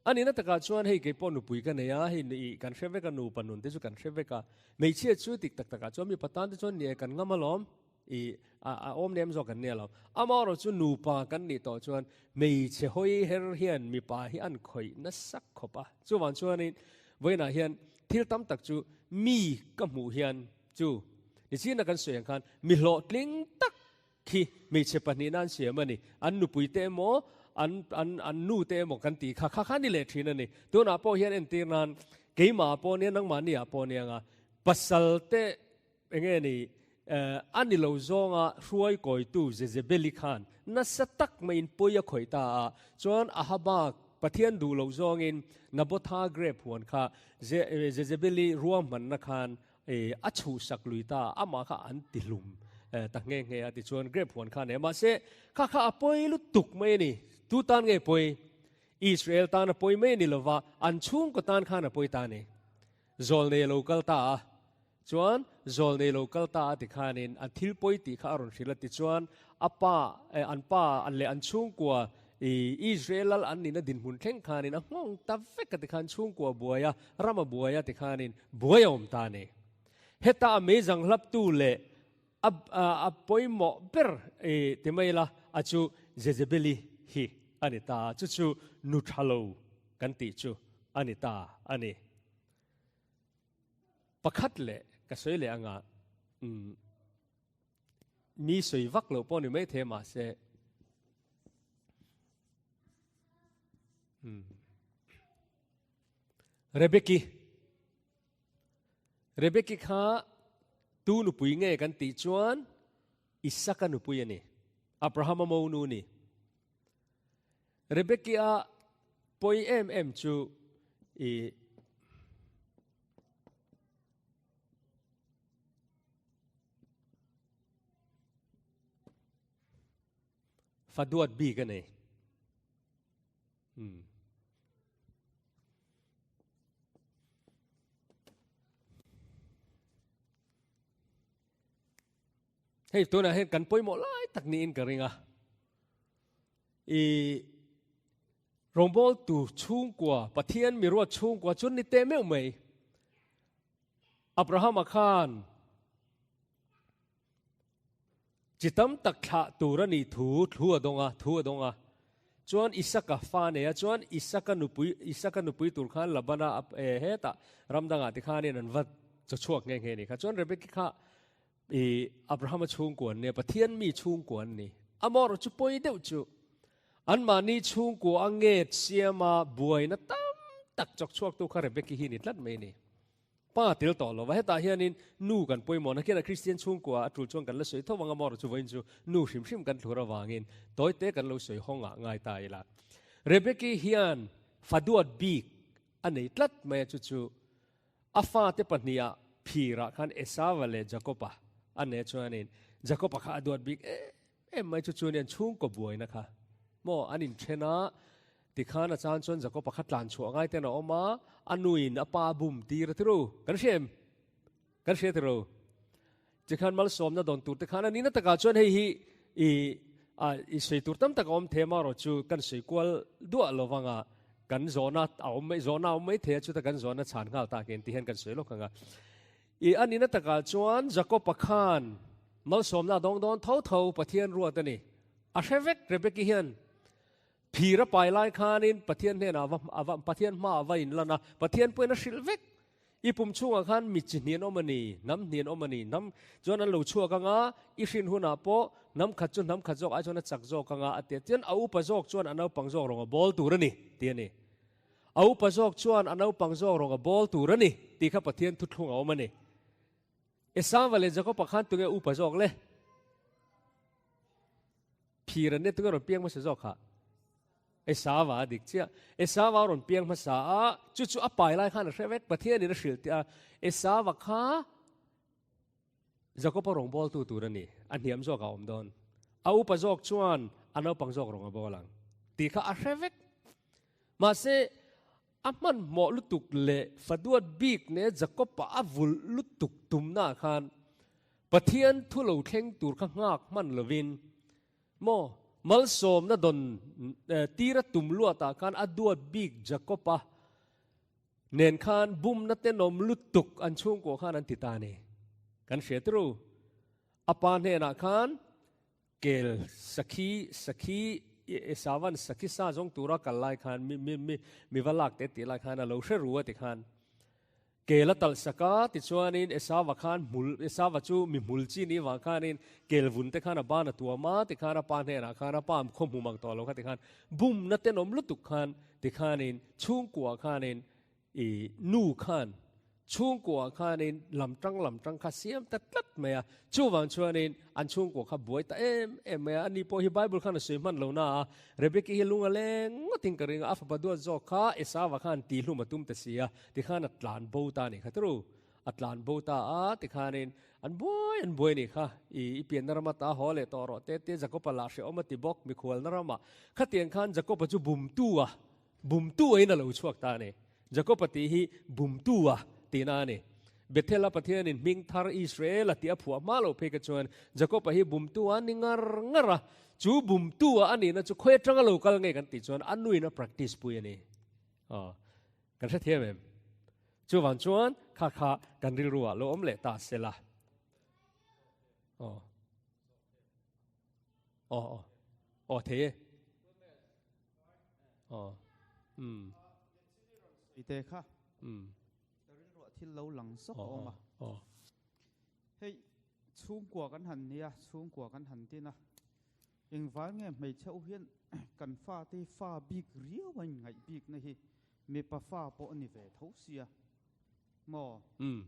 A nihna takah chuan hei keipawh nupui ka nei a, hei ih kan hre vek a, nupa nun te chu kan hre vek a, hmeichhia chu tik tak takah chuan mipa tan te chuan ni e kan ngam alawm. I a awm nem zawk kan nia lo. Amaherawh chu nupa kan nih tawh chuan hmeichhe hawi her hian mipa hi an khawih nasa khawp a. Chuvang chuanin vawiinah hian thil tam tak chu mi ka hmuh hian chu nichina kan sawi ang khan mi hlawhtling tak khi hmeichhe pahnihna an siam a ni. An nupui te emaw an an an nu te emaw kan tih kha kha kha ni leh thin a ni. Tunah pawh hian entir nan keimah pawh nia nangmahni ah pawh nia anga pasal te Enge ni, a ni lo zawnga hruai kawitu Jezebeli khan nasa tak maiin pawi a khawih ta a, chuan Ahaba Pathian duh loh zawngin Nabotha grape huan kha Jezebeli ruahmanna khan a chhuhsak lui ta, amah kha an ti hlum ta nghe nghe a, tichuan grape huan kha a nei a. Mahse, kha kha a pawi lutuk mai a ni. Tu tan nge pawi? Israel tan a pawi mai a ni lova, an chhungkaw tan khan a pawi ta a ni. Zawlnei a lo kal ta a, chuan zawlnei lo kal ta a ti khanin an thil pawi tih kha a rawn hrilh a, tichuan a pa, an pa leh an chhungkua i Israel lal an nihna dinhmun thleng khanin a nghawng ta vek a ti khan chhungkua buai a, ram a buai a ti khanin buai a awm ta a ni. Heta a meizang hlaptu leh a a pawimawh ber i ti mai ila a chu Jezebeli hi a ni ta a, chu chu nu tha lo kan tih chu a ni ta a ni. Pakhat leh ka sawi leh anga umm mi sawi vak loh pawh ni mai thei mahse umm Rebeki Rebeki kha tu nupui nge kan tih chuan Isaka nupui a ni Abrahama monu ni Rebeki a pawi em em chu i Fa duat bik a nei. Hmm. Hei tunah hian kan pawimawh lai tak niin ka ring a. I rawngbawltu chhungkua, Pathian miruat chhungkua chu ni teh meuh mai. Abrahama khan chi tam tak thlah tur a nih thu thu a dawng a, thu a dawng a. Chuan Isaka fa nei a, chuan Isaka nupui, Isaka nupui tur khan Labana e hetah ram dangah ti khanin an va chaw chhuak nghe nghe a nih kha. Chuan Rebeki kha i Abrahama chhungkua an nia, Pathian mi chhungkua an ni. Amaherawhchu chu pawi deuh chu anmahni chhungkua a nget siama buaina tam tak chawk chhuaktu kha Rebeki hi ni tlat mai a ni. Pa tel tawh lo va, hetah hianin nu kan pawimawhna khian a Kristian chhungkua a tul chuan kan la sawi tho ang a, amaherawhchu vawiin chu nu hrim hrim kan thlur avangin tawite kan lo sawi hawng ah ngai ta ila. Rebeki hian faduat bik a nei tlat mai a, chu chu A fate pahniha phirah khan Esava leh Jakoba a nei chuanin Jakoba kha a duat bik em em mai chu chuan chhungkaw buaina kha maw an inthen a, tikhan a chan chuan Jakoba kha tlan chhuah ngai ten a awm a, a nuin a pa a bum tir a ti ru, kan hria em? Kan hria ti ru? Tikhan malsawmna dawn tur te khan a nihna takah chuan hei hi i a i sawi tur tam tak a awm thei a, marawh chu kan sawi kual duah lo vang a, kan zawhna a awm mai zawhna a awm mai thei a, chuta kan zawhna chhan nghal tak hian ti hian kan sawi lawk ang a. I a nihna takah chuan Jakob-a khan malsawmna a dawng dawn tho tho Pathian ruat a ni. A hre vek Rebeki hian phir a pai lai khanin Pathian hnenah a va a va Pathian hmaah a va inlan a, Pathian pawhin a hrilh vek. I pum chhungah khan mi chi hnian awm a ni, hnam hnian awm a ni, hnam chuan an lo chhuak ang a, i hrin hunah pawh hnam khat chu hnam khat zawk ai chuan a chak zawk ang a, a ti a. Chuan a upa zawk chuan a naupang zawk rawng a bawl tur a ni, ti a ni. A upa zawk chuan a naupang zawk rawng a bawl tur a ni, tih kha Pathian thuthlung a awm a ni. Esauva leh Jakoba khan tunge upa zawk le? Phir an nia tunge rawn piang hmasa zawk kha? Esauva a dik chiah. Esauva a rawn piang hmasa a, chu chu a pai lai khan a hre vek, Pathianin a hrilh tih a, Esauva kha Jakoba rawngbawltu tur a ni, a hniam zawk a awm dawn. A upa zawk chuan a naupang zawk rawng a bawl ang tih kha a hre vek. Mahse, a hmanhmawh lutuk leh faduat bik nen Jakoba a vulh lutuk tumnaah khan Pathian thu lo thleng tur kha nghak hman lovin maw malsawmna dawn tira tum luatah khan a duat bik Jakoba nen khan bumna tenawm lutuk an chhungkuah khan an ti ta a ni. Kan hria turu. A pa hnenah khan Kel sakhi sakhi Esavan sakhi sa zawng tura kal lai khan mi mi mi mi va lak te tih lai khan a lo hre ru a ti khan kel a talh sak a tichuanin Esava khan hmul Esava chu mi hmul chi ni vang khanin kel vun te khan a ban a tuam a tikhan a pa hnenah khan a pa khaw hmu mang tawh lo kha tikhan bumna tenawm lutuk khan tikhanin chhungkua khanin i nu khan. Chhungkua khanin lam tang lam tang kha siam ta tlat mai a. Chuvang chuanin an chhungkua kha buai ta em em mai a. Ani pawh hi Bible khan a sawi hman lo na a, Rebeki hi lung a leng ngawtin ka ring a, a fapa duat zawk kha Esava khan tihlum a tum ta si a, tikhan a tlan bo ta a nih kha turu. A tlan bo ta a, tikhanin an buai an buai a nih kha. I i pianna rama ta haw leh tawh rawh te te Jakopa lah hrehawm a ti bawk mikhualna ramah. Khatiang khan Jakopa chu bumtu a Bumtu aiin a lo chhuak ta a ni. Jakoba tih hi bumtu a tihna a ni. Bethel-a Pathianin hming thar Israel a tih a phuah hma loh phei kha chuan Jakoba hi bumtu a ni ngar ngar a. Chu bumtu a a nihna chu khawi atanga lo kal nge kan tih chuan a nuin a practice pui a ni. Aw, kan hrethiam em? Chuvang chuan kha kha kan rilru ah lo awm leh ta se la. Aw. Aw, aw. Aw, thei e. Aw. Umm. I te kha. Umm. Ka rilruah thil lo lang zawk a awm a. Aw. Hei, chhungkua kan han nia, chhungkua kan han tin a. Engval nge hmeichhe u hian kan fate hi fa bik riau a inngaih bikna hi mipa fa pawh a ni ve tho sia. Maw? Umm.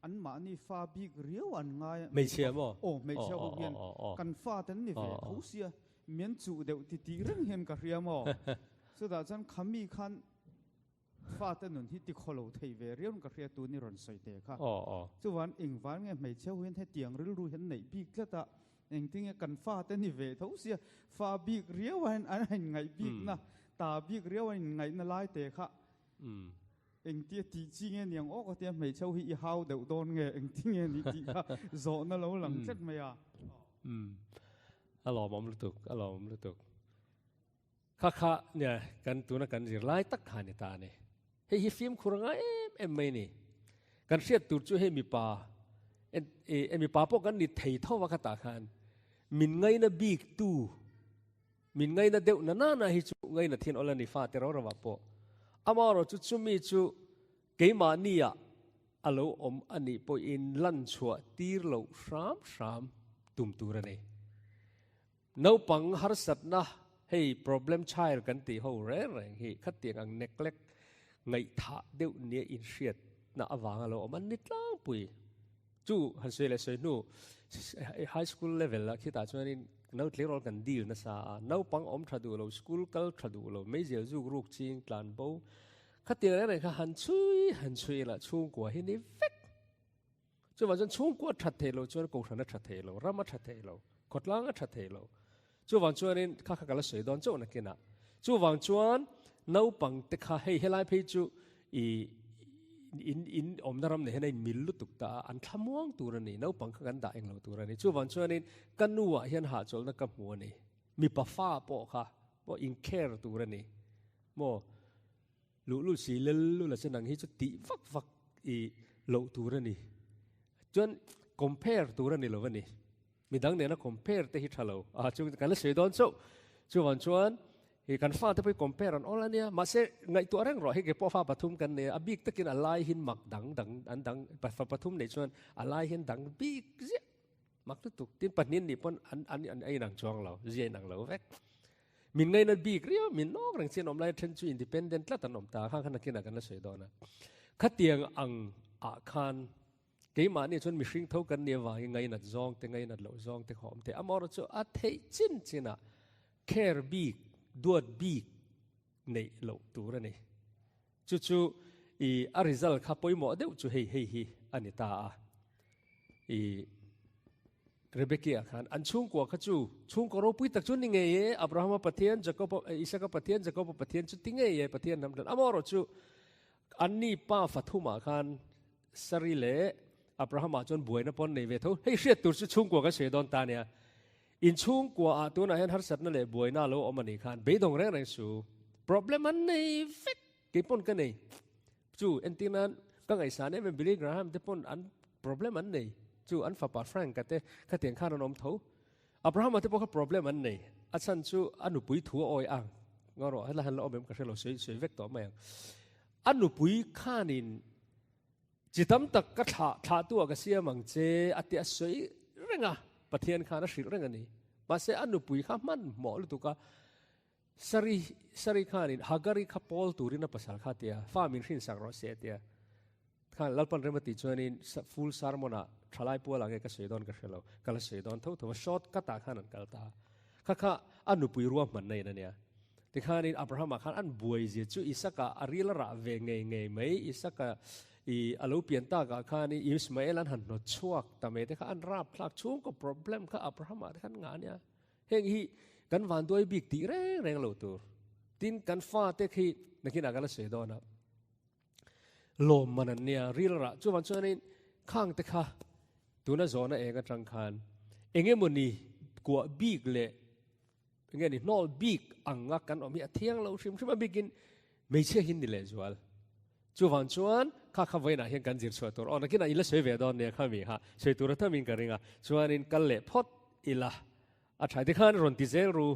Anmahni fa bik riau an ngai a. Hmeichhia maw? Aw, hmeichhia ho hian kan fate an ni ve tho sia, mian chuh deuh ti tih reng hian ka hria maw? Chutah chuan khami khan fate nun hi ti khaw lo thei ve riau in ka hria tun i rawn sawi te kha. Chuvan engvan nge hmeichhia ho hian hetiang rilru hian neih bik tlat a, engtinge kan fate ni ve tho sia, fa bik riau a an inngaih bikna, ta bik riau a inngaihna lai te kha. Engtia tih chi nge niang aw ka tia hmeichhe ho hi i hau deuh dawn nge engti nge ni tih kha zawhna lo lang tlat mai a. Umm a lawmawm lutuk a lawmawm lutuk. Kha kha nia kan tuna kan zir lai tak kha ni ta a ni. Hei hi fimkhur a ngai em em mai ni. Kan hriat tur chu hei mipa e mipa pawh kan ni thei tho a khatah khan min ngaina bik tu Min ngaina deuh na nana hi chu ngaina thin awla ni fate ro rovah pawh. Amaherawh chu chumi chu keimahniah a lo awm a nih pawhin lan chhuah tir loh hram hram tum tur a ni. Naupang harsatna hei problem child kan tih ho reng reng hi khatiang ang neglect ngaihthah deuh nia inhriatna avanga lo awm an ni tlangpui. Chu han sawi leh sawi hnu high school level ah khitah chuanin no tleirawl kan deal nasa a, naupang awm tha duh lo, school kal tha duh lo, meizial zuk ruk ching tlan bo khatiang reng reng kha han chhui han chhui ila chhungkua hi ni vek. Chuvang chuan chhungkua that thei lo chuan kohhran a tha thei lo, ram a tha thei lo, khawtlang a tha thei lo. Chuvang chuanin kha kha ka la sawi dawn chauh nakinah. Chuvang chuan naupang te kha hei helai phei chu i in in awmna ram nei hian a inmil lutuk ta a, an thlamuang tur a ni, naupang kha kan dah eng lo tur a ni. Chuvang chuanin ka nuah hian hahchawlhna ka hmu a ni. Mipa fa pawh kha pawh in care tur a ni maw? Luhlul si lel lul a che nang hi chu tih vak vak i loh tur a ni. Chuan compare tur a ni lo a ni. Midang nena compare te hi tha lo. A chu kan la sawi dawn chauh. Chuvang chuan hi kan fate pawh hi compare an awl a nia. Mahse ngaihtuah reng rawh hei ke pawh fa pathum kan nei a, a bik takin a lai hin mak dang dang an dang fa pathum neih chuan a lai hian dang bik ziah mak lutuk. Tin pahnih nih pawn an an an a inang chuang lo, zia inang lo vek. Min ngaina bik riau, min nawk reng chian awm lai then chu independent tlat an awm ta. Khang khan nakinah kan la sawi dawn a. Khatiang ang ah khan Keimahni chuan mihring tho kan nih avangin ngainat zawng te, ngainat loh zawng te kha awm thei. Amaherawh chu a theih chin chinah care bik, duat bik neih loh tur a ni. Chu chu i a result kha pawimawh deuh chu hei hei hi a ni ta a. I Rebeki-ah khan an chhungkua kha chu chhungkaw ropui tak chu ni ngei e, Abrahama Pathian, Jakoba, Isaka Pathian, Jakoba Pathian chu ti ngei e, Pathian hnam hlan. Amaherawh chu Anni pa fathumah khan Sari leh Abrahama chuan buaina pawn nei ve tho. Hei hriat tur chu chhungkua kan sawi dawn ta nia. In chhungkua ah tunah hian harsatna leh buaina a lo awm a nih khan beidawng reng reng su. Problem an nei vek. Kei pawn ka nei. Chu entir nan ka ngaihsan em em Billy Graham te pawn an problem an nei. Chu an fapa Frank a te khatiang khan an awm tho. Abrahama te pawh kha problem an nei. A chhan chu a nupui thu a awi ang. Ngaw rawh, helai han la awm em ka hre lo, sawi sawi vek tawh mai ang. A nupui khanin chi tam tak ka thlah thlah tu ah ka siam ang che a ti a sawi reng a, Pathian khan a hrilh reng a ni. Mahse a nupui kha hmanhmawh lutuk a, Sari Sari khanin Hagari kha pawl turin a pasal kha a ti a, fa min hrinsak rawh se a ti a. Tikhan Lalpan rem a tih chuanin full sermon ah thalai pual ah nge ka sawi dawn ka hre lo, ka la sawi dawn tho tho a, short cut ah khan an kal ta. Kha kha a nupui ruahmanna in a nia. Tikhanin Abrahama khan an buai zia chu Isaka a ril a rah ve ngei ngei mai, Isaka i a lo pian takah khan i Ismael an han hnawt chhuak ta mai te kha an rap thlak chhungkaw problem kha Abrahama te khan ngah a nia. Heng hi kan vanduai bik tih reng reng lo tur. Tin kan fate khi nakinah kan la sawi dawn a. Lawm man an nia ril rah chuvang chuanin khang te kha tuna zawhna eng atang khan engemawni kuah bik leh enge ni hnawl bik anga kan awm hi a thiang lo hrim hrim a bikin hmeichhia hi ni leh zual. Chuvang chuan kha kha vawiinah hian kan zir chhuah tur aw nakinah in la sawi ve dawn nia kha mi kha sawi tur a thamin ka ring a chuanin kal leh phawt ila a tha tikhan rawn ti zel ru.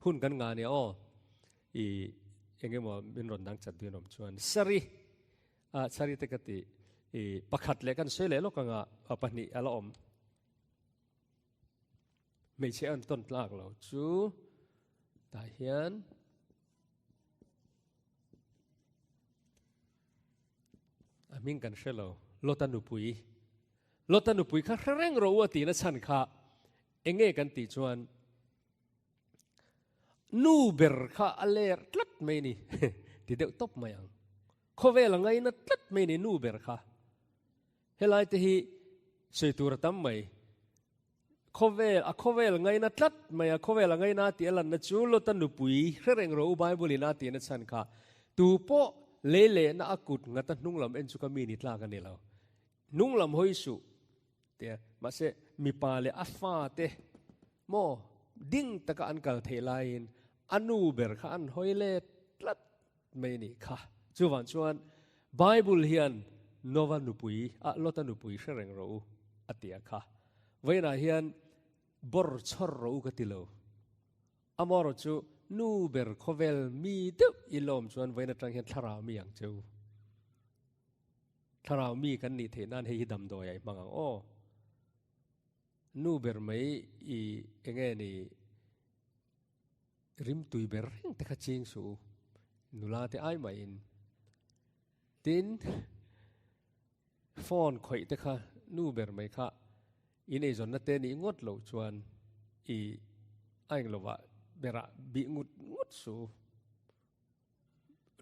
Hun kan ngah nia aw i eng emaw min rawn dang chat duin awm chuan sari a sari te ka ti i pakhat leh kan sawi leh lawk anga a pahnih a la awm hmeichhe an tawn tlak lo chu tah hian a hming kan hre lo Lota nupui Lota nupui kha hre reng rawh u a tihna chhan kha enge kan tih chuan Nu ber kha a ler tlat mai ni ti deuh tawp mai ang. Khawvel a ngaina tlat mai ni nu ber kha. Helai te hi sawi tur a tam mai. Khawvel a khawvel ngaina tlat mai a khawvel a ngaina tih a lanna chu Lota nupui hre reng rawh u Bible in a tihna chhan kha tu pawh lei lehna a kut ngata hnung lam en chu ka mi ni tlak a ni lo. Hnung lam hawi suh tia mahse mipa leh a fate maw ding taka an kal theih laiin a nu ber kha an hawi let tlat mai nih kha. Chuvang chuan Bible hian Nova nupui a Lota nupui hre reng rawh u a ti a kha. Vawiinah hian bawr chhawr rawh u ka ti lo. Amaherawh chu nu ber khawvel mi deuh i lawm chuan vawiin atang hian thlarau mi ang che u. Thlarau mi kan nih theih nan hei hi damdawi ah i hmang ang aw. Nu ber mai i enge ni rimtui ber reng te kha ching suh u. Nula te ai mah in. Tin, phone khawih te kha nu ber mai kha in eizawnna te nih ngawt loh chuan i a englovah berah bih ngut ngut suh u.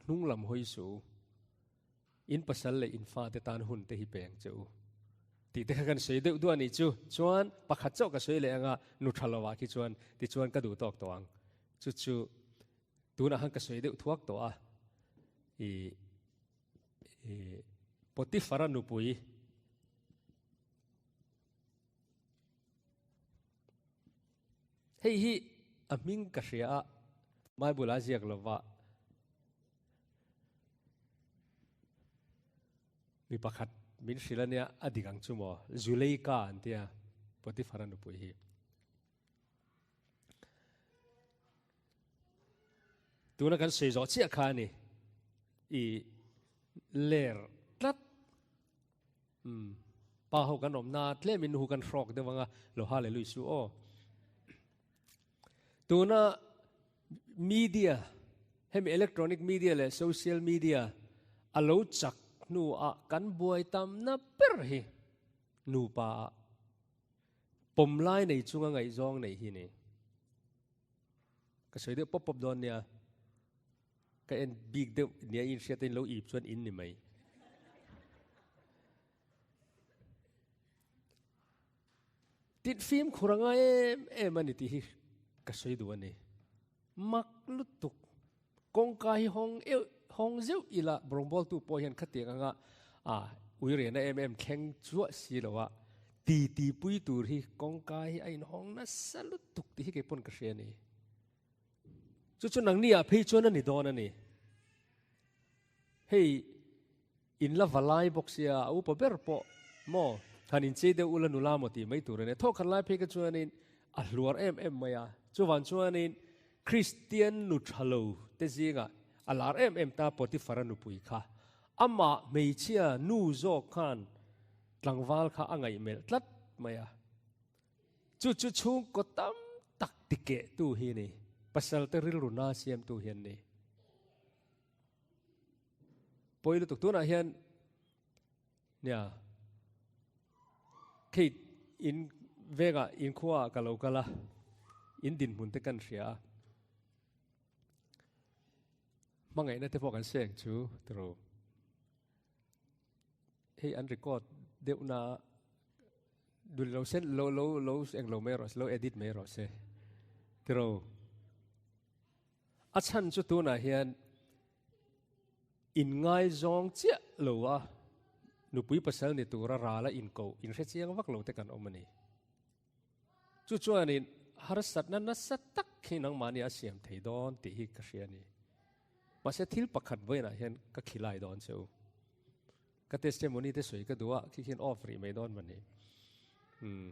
Hnung lam hawi suh u. In pasal leh in fate tan hun te hi peng che u. Tih te kha kan sawi deuh duah a nih chu. Chuan pakhat chauh ka sawi leh anga nu tha lovah khi chuan tichuan ka duh tawk tawh ang. Chu chu tunah khan ka sawi deuh thuak tawh a. I i Potifara nupui Hei hi a hming ka hria a, Bible a ziak lova mi pakhat min hrilh ania a dik ang chu maw, Zuleika an tia Potiphar a nupui hi. Tuna kan sawi zawh chiah kha a ni, i ler tlat. Umm pa ho kan awmna tlem in hu kan hrawk deuh anga lo hallelui su aw. Tuna media hemi electronic media leh social media a lo chak hnu ah kan buai tam na ber hi nupa ah pawm lai nei chunga ngaihzawng nei hi ni. Ka sawi deuh pawp pawp dawn nia. Ka en bik deuh nia in hriat in lo ip chuan in ni mai. Tit fim khur anga em em ani tih hi ka sawi duh ani. Mak lutuk kawngka hi hawng eu hawng zeuh ila bawngbawl tu pawh hian khatiang anga a uirena em em thleng chuah si lo a ti ti pui tur hi kawngka hi a inhawng nasa lutuk tih hi kei pawn ka hria ani. Chu chu nangni ah phei chuan a ni dawn a ni. Hei in la va lai bawk sia, a upa ber pawh maw han inchei deuh ula nula maw tih mai tur a ni. Thawkhat lai phei kha chuanin a hluar em em mai a, chuvang chuanin Kristian nu tha lo te zingah a lar em em ta Potiphara nupui kha. Amah hmeichhia nu zawk khan tlangval kha a ngaihmelh tlat mai a. Chu chu chhungkaw tam tak tikehtu hi a ni. Pasalte rilru na siamtu hi an ni. Pawi lutuk tunah hian. Nia. Khei in vengah in khuaah ka lo kal a, in dinhmun te kan hria a. Hmangaihna te pawh kan seng chu tiro. Hei an record deuh na dul lo sen lo lo lo eng lo mai rawh se lo edit mai rawh se tiro. A chhan chu tunah hian inngaizawng chiah lo a nupui pasal ni tura rala inkoh inhre chiang vak lo te kan awm a ni. Chu chuanin harsatna nasa tak hi nangmahni a siam thei dawn tih hi ka hria a ni. Mahse thil pakhat vawiinah hian ka khilai dawn che u. Ka testimony te sawi ka duh a, khi khian off rih mai dawn mah ni. Umm.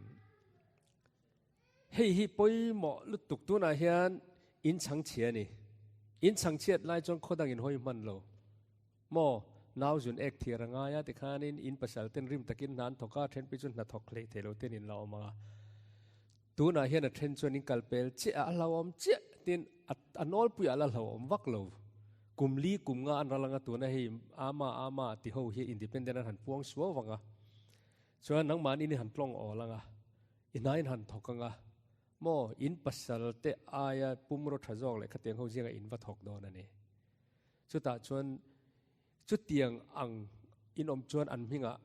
Hei hi pawimawh lutuk tunah hian in chhang chhia a ni. In chhang chhiat lai chuan khaw dangin hawi hman lo. Maw, nau zun ek thiar a ngai a tikhanin in pasal ten rim takin hna an thawk a, then phei chu hna thawk hleih thei lo ten in la awm ang a. Tunah hian a then chuan in kal pel chiah a, a hlauhawm chiah tin a a nawlpuiah la hlauhawm vak lo. Kum li kum nga an ral ang a tuna hei ama ama ti ho hi independent an han puang suau vang a. Chuan nangmahni in han tlawng awl ang a. I hna in han thawk ang a, maw, in pasal te aia pumraw tha zawk leh khatiang ho zingah in va thawk dawn a ni. Chutah chuan chutiang ang in awm chuan an hmingah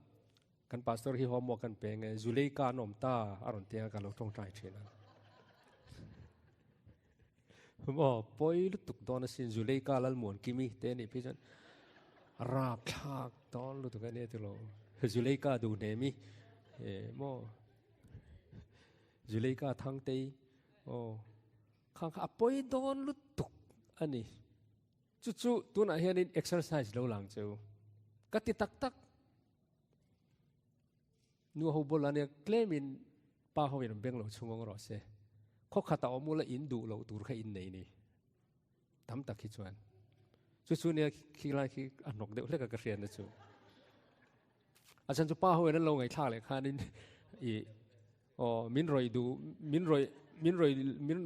kan pastor hi homework kan pe nge, Zuleika an awm ta a rawn ti ang a, ka lo tawngtai thin ang. Maw, pawi lutuk dawn asin, Zuleika Lalmuankimi te anih phei chuan rapthlak dawn lutuk a nia tilo. Zuleika duhnemi, e maw, Zuleika Thangtei, aw, khang kha a pawi dawn lutuk a ni. Chu chu tunah hianin exercise lo lang cheu. Ka ti tak tak. Nu ho bawlh a nia tlemin pa ho in an beng lo chhung ang rawh se. Khaw khat a awm ula in duh loh tur kha in nei ni. Tam tak hi chuan. Chu chu nia khi lai khi a hnawk deuh hlek a ka hriat na chu. A chan chu pa ho in an lo ngaihthlak leh khan in i aw min rawi duh min rawi min rawi min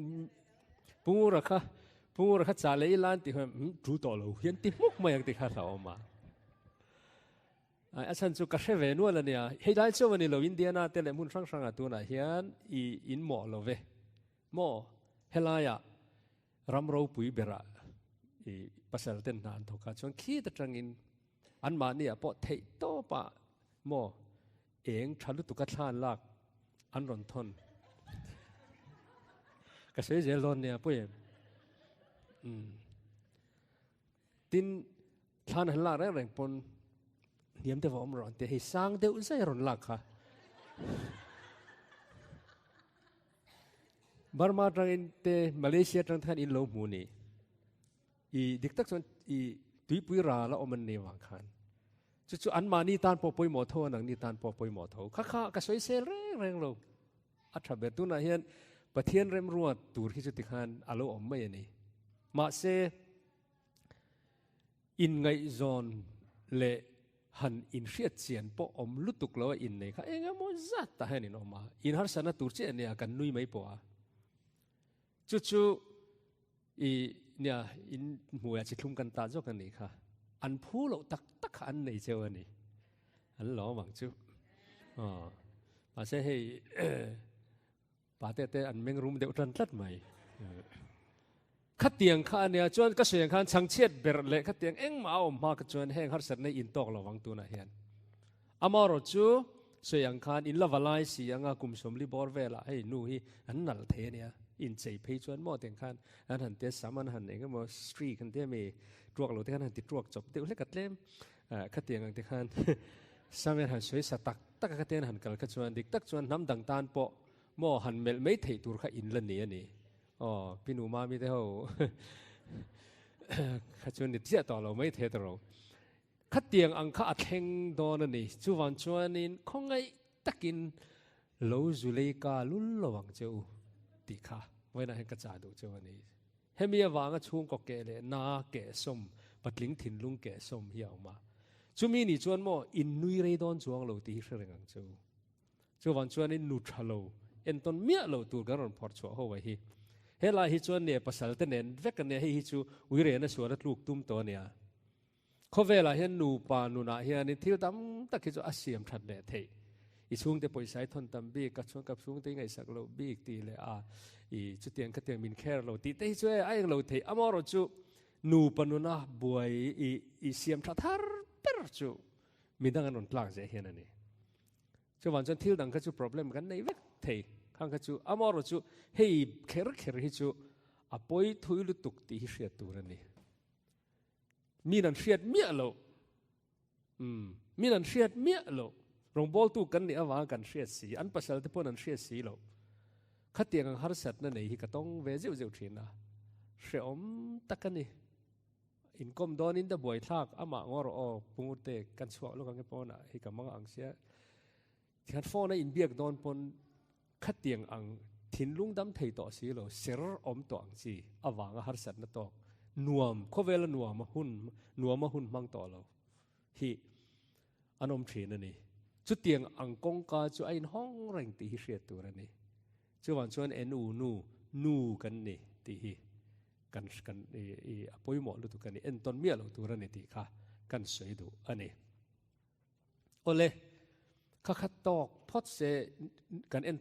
pungura kha pungura kha cha leh ila an ti khan tu tawh lo hian ti hmuk mai ang ti kha hlauhawm a. A chhan chu ka hre ve nual a nia. Hei lai chauh a ni lo, Indiana te leh hmun hrang hrangah tunah hian i in mawh lo ve. Maw? Helaiah ram ropui berah i pasal ten hna an thawk a, chuan khit atangin anmahniah pawh theih tawpah maw eng tha lutuka thlan lak an rawn thawn. Ka sawi zel dawn nia, pawi em? Umm. Tin, thlan han lak reng reng pawn hniam deuh a awm rawh an ti a, hei sang deuh zai a rawn lak kha. Burma atangin te Malaysia atang te khan in lo hmu ni. I dik tak chuan i tuipui ral a awm an ni vang khan. Chu chu anmahni tan pawh pawimawh tho a, nangni tan pawh pawimawh tho. Kha kha ka sawi sel reng reng lo. A tha ber. Tunah hian Pathian remruat tur hi chu tikhan a lo awm mai a ni. Mahse, Inngaihzawn leh han inhriat chian pawh awm lutuk lo a innei kha eng emaw zat tah hian in awm a, in harsatna tur chiah nia kan nui mai pawh a. Chu chu i nia in hmuiah chi thlum kan tah zawk a nih kha. An phu loh tak tak kha an nei cheu a ni. An lawm ang chu. Aw. Mahse hei Pate te an meng rum deuh tan tlat mai. Khatiang kha a nia chuan ka sawi ang khan chhangchhiat ber leh khatiang engmah a awm hma kha chuan heng harsatna in tawk lo vang tunah hian. Amaherawh chu sawi ang khan in la va lai si anga kum sawmli bawr velah hei nu hi an nalh thei a nia. Inchei phei chuan maw tiang khan an han tia sam an han eng emaw streak an tia mi tuak lo te khan han ti tuak chawp deuh hlek a tlem khatiang ang te khan sam hian han sawi sa tak tak a khatiang han kal kha chuan dik tak chuan hnam dang tan pawh Maw han melh mai theih tur kha in la ni a ni. Aw, Pi Nu Mami te ho kha chuan ni chiah tawh lo mai thei ta ro. Khatiang ang kha a thleng dawn a ni. Chuvang chuanin khawngaih takin lo Zuleika lul lo ang che u tih kha vawiinah hian ka chah duh cheu a ni. Hemi avanga chhungkaw keh leh na keh sawm, patling thinlung keh sawm hi a awm a. Chumi ni chuan maw in nui rei dawn chuang lo tih hi hre reng ang che u. Chuvang chuanin nu tha lo, entawn miah lo tur kan rawn phawrh chhuah ho a hi. Helai hi chuan nia pasal te nen vek a nia, hei hi chu uirena sual a tluk tum tawh a nia. Khawvelah hian nupa nunah hianin thil tam tak hi chu a siam that leh theih. I chhungte pawisa i thawn tam bik, ka chhung ka chhungte i ngaihsak loh bik tih leh a i chutiang khatiang min kher lo tih te hi chu e a eng lo theih. Amaherawhchu nupa nuna buai i i siam tha thar ber chu midang an rawn tlak zeh hian a ni. Chuvang chuan thil dang kha chu problem kan nei vek thei khang kha chu amaherawhchu hei kher kher hi chu a pawi thui lutuk tih hi hriat tur a ni. Min an hriat miah loh. Umm, min an hriat miah loh. Rawngbawltu kan nih avanga kan hriat si, an pasal te pawn an hriat si loh. Khatiang ang harsatna nei hi ka tawng ve zeuh zeuh thin a, hrehawm tak a ni. Inkawm dawnin da buaithlak amah ngaw rawh aw, Pungurte kan chhuak lawk ang e pawnah hei ka mang ang sia. Tikhan phone a inbiak dawn pawn Khatiang ang thinlung dam thei tawh si lo, ser awm tawh ang chi avanga harsatna tawk, nuam, khawvela nuam a hun, nuam a hun hmang tawh lo hi an awm thin a ni. Chutiang ang kawngka chu a inhawng reng tih hi hriat tur a ni. Chuvang chuan en u nu, nu kan ni tih hi kan kan i i a pawimawh lutuk a ni, entawn miah lo tur a ni tih kha kan sawi duh a ni. Awle, kha khat tawk phawt se kan en.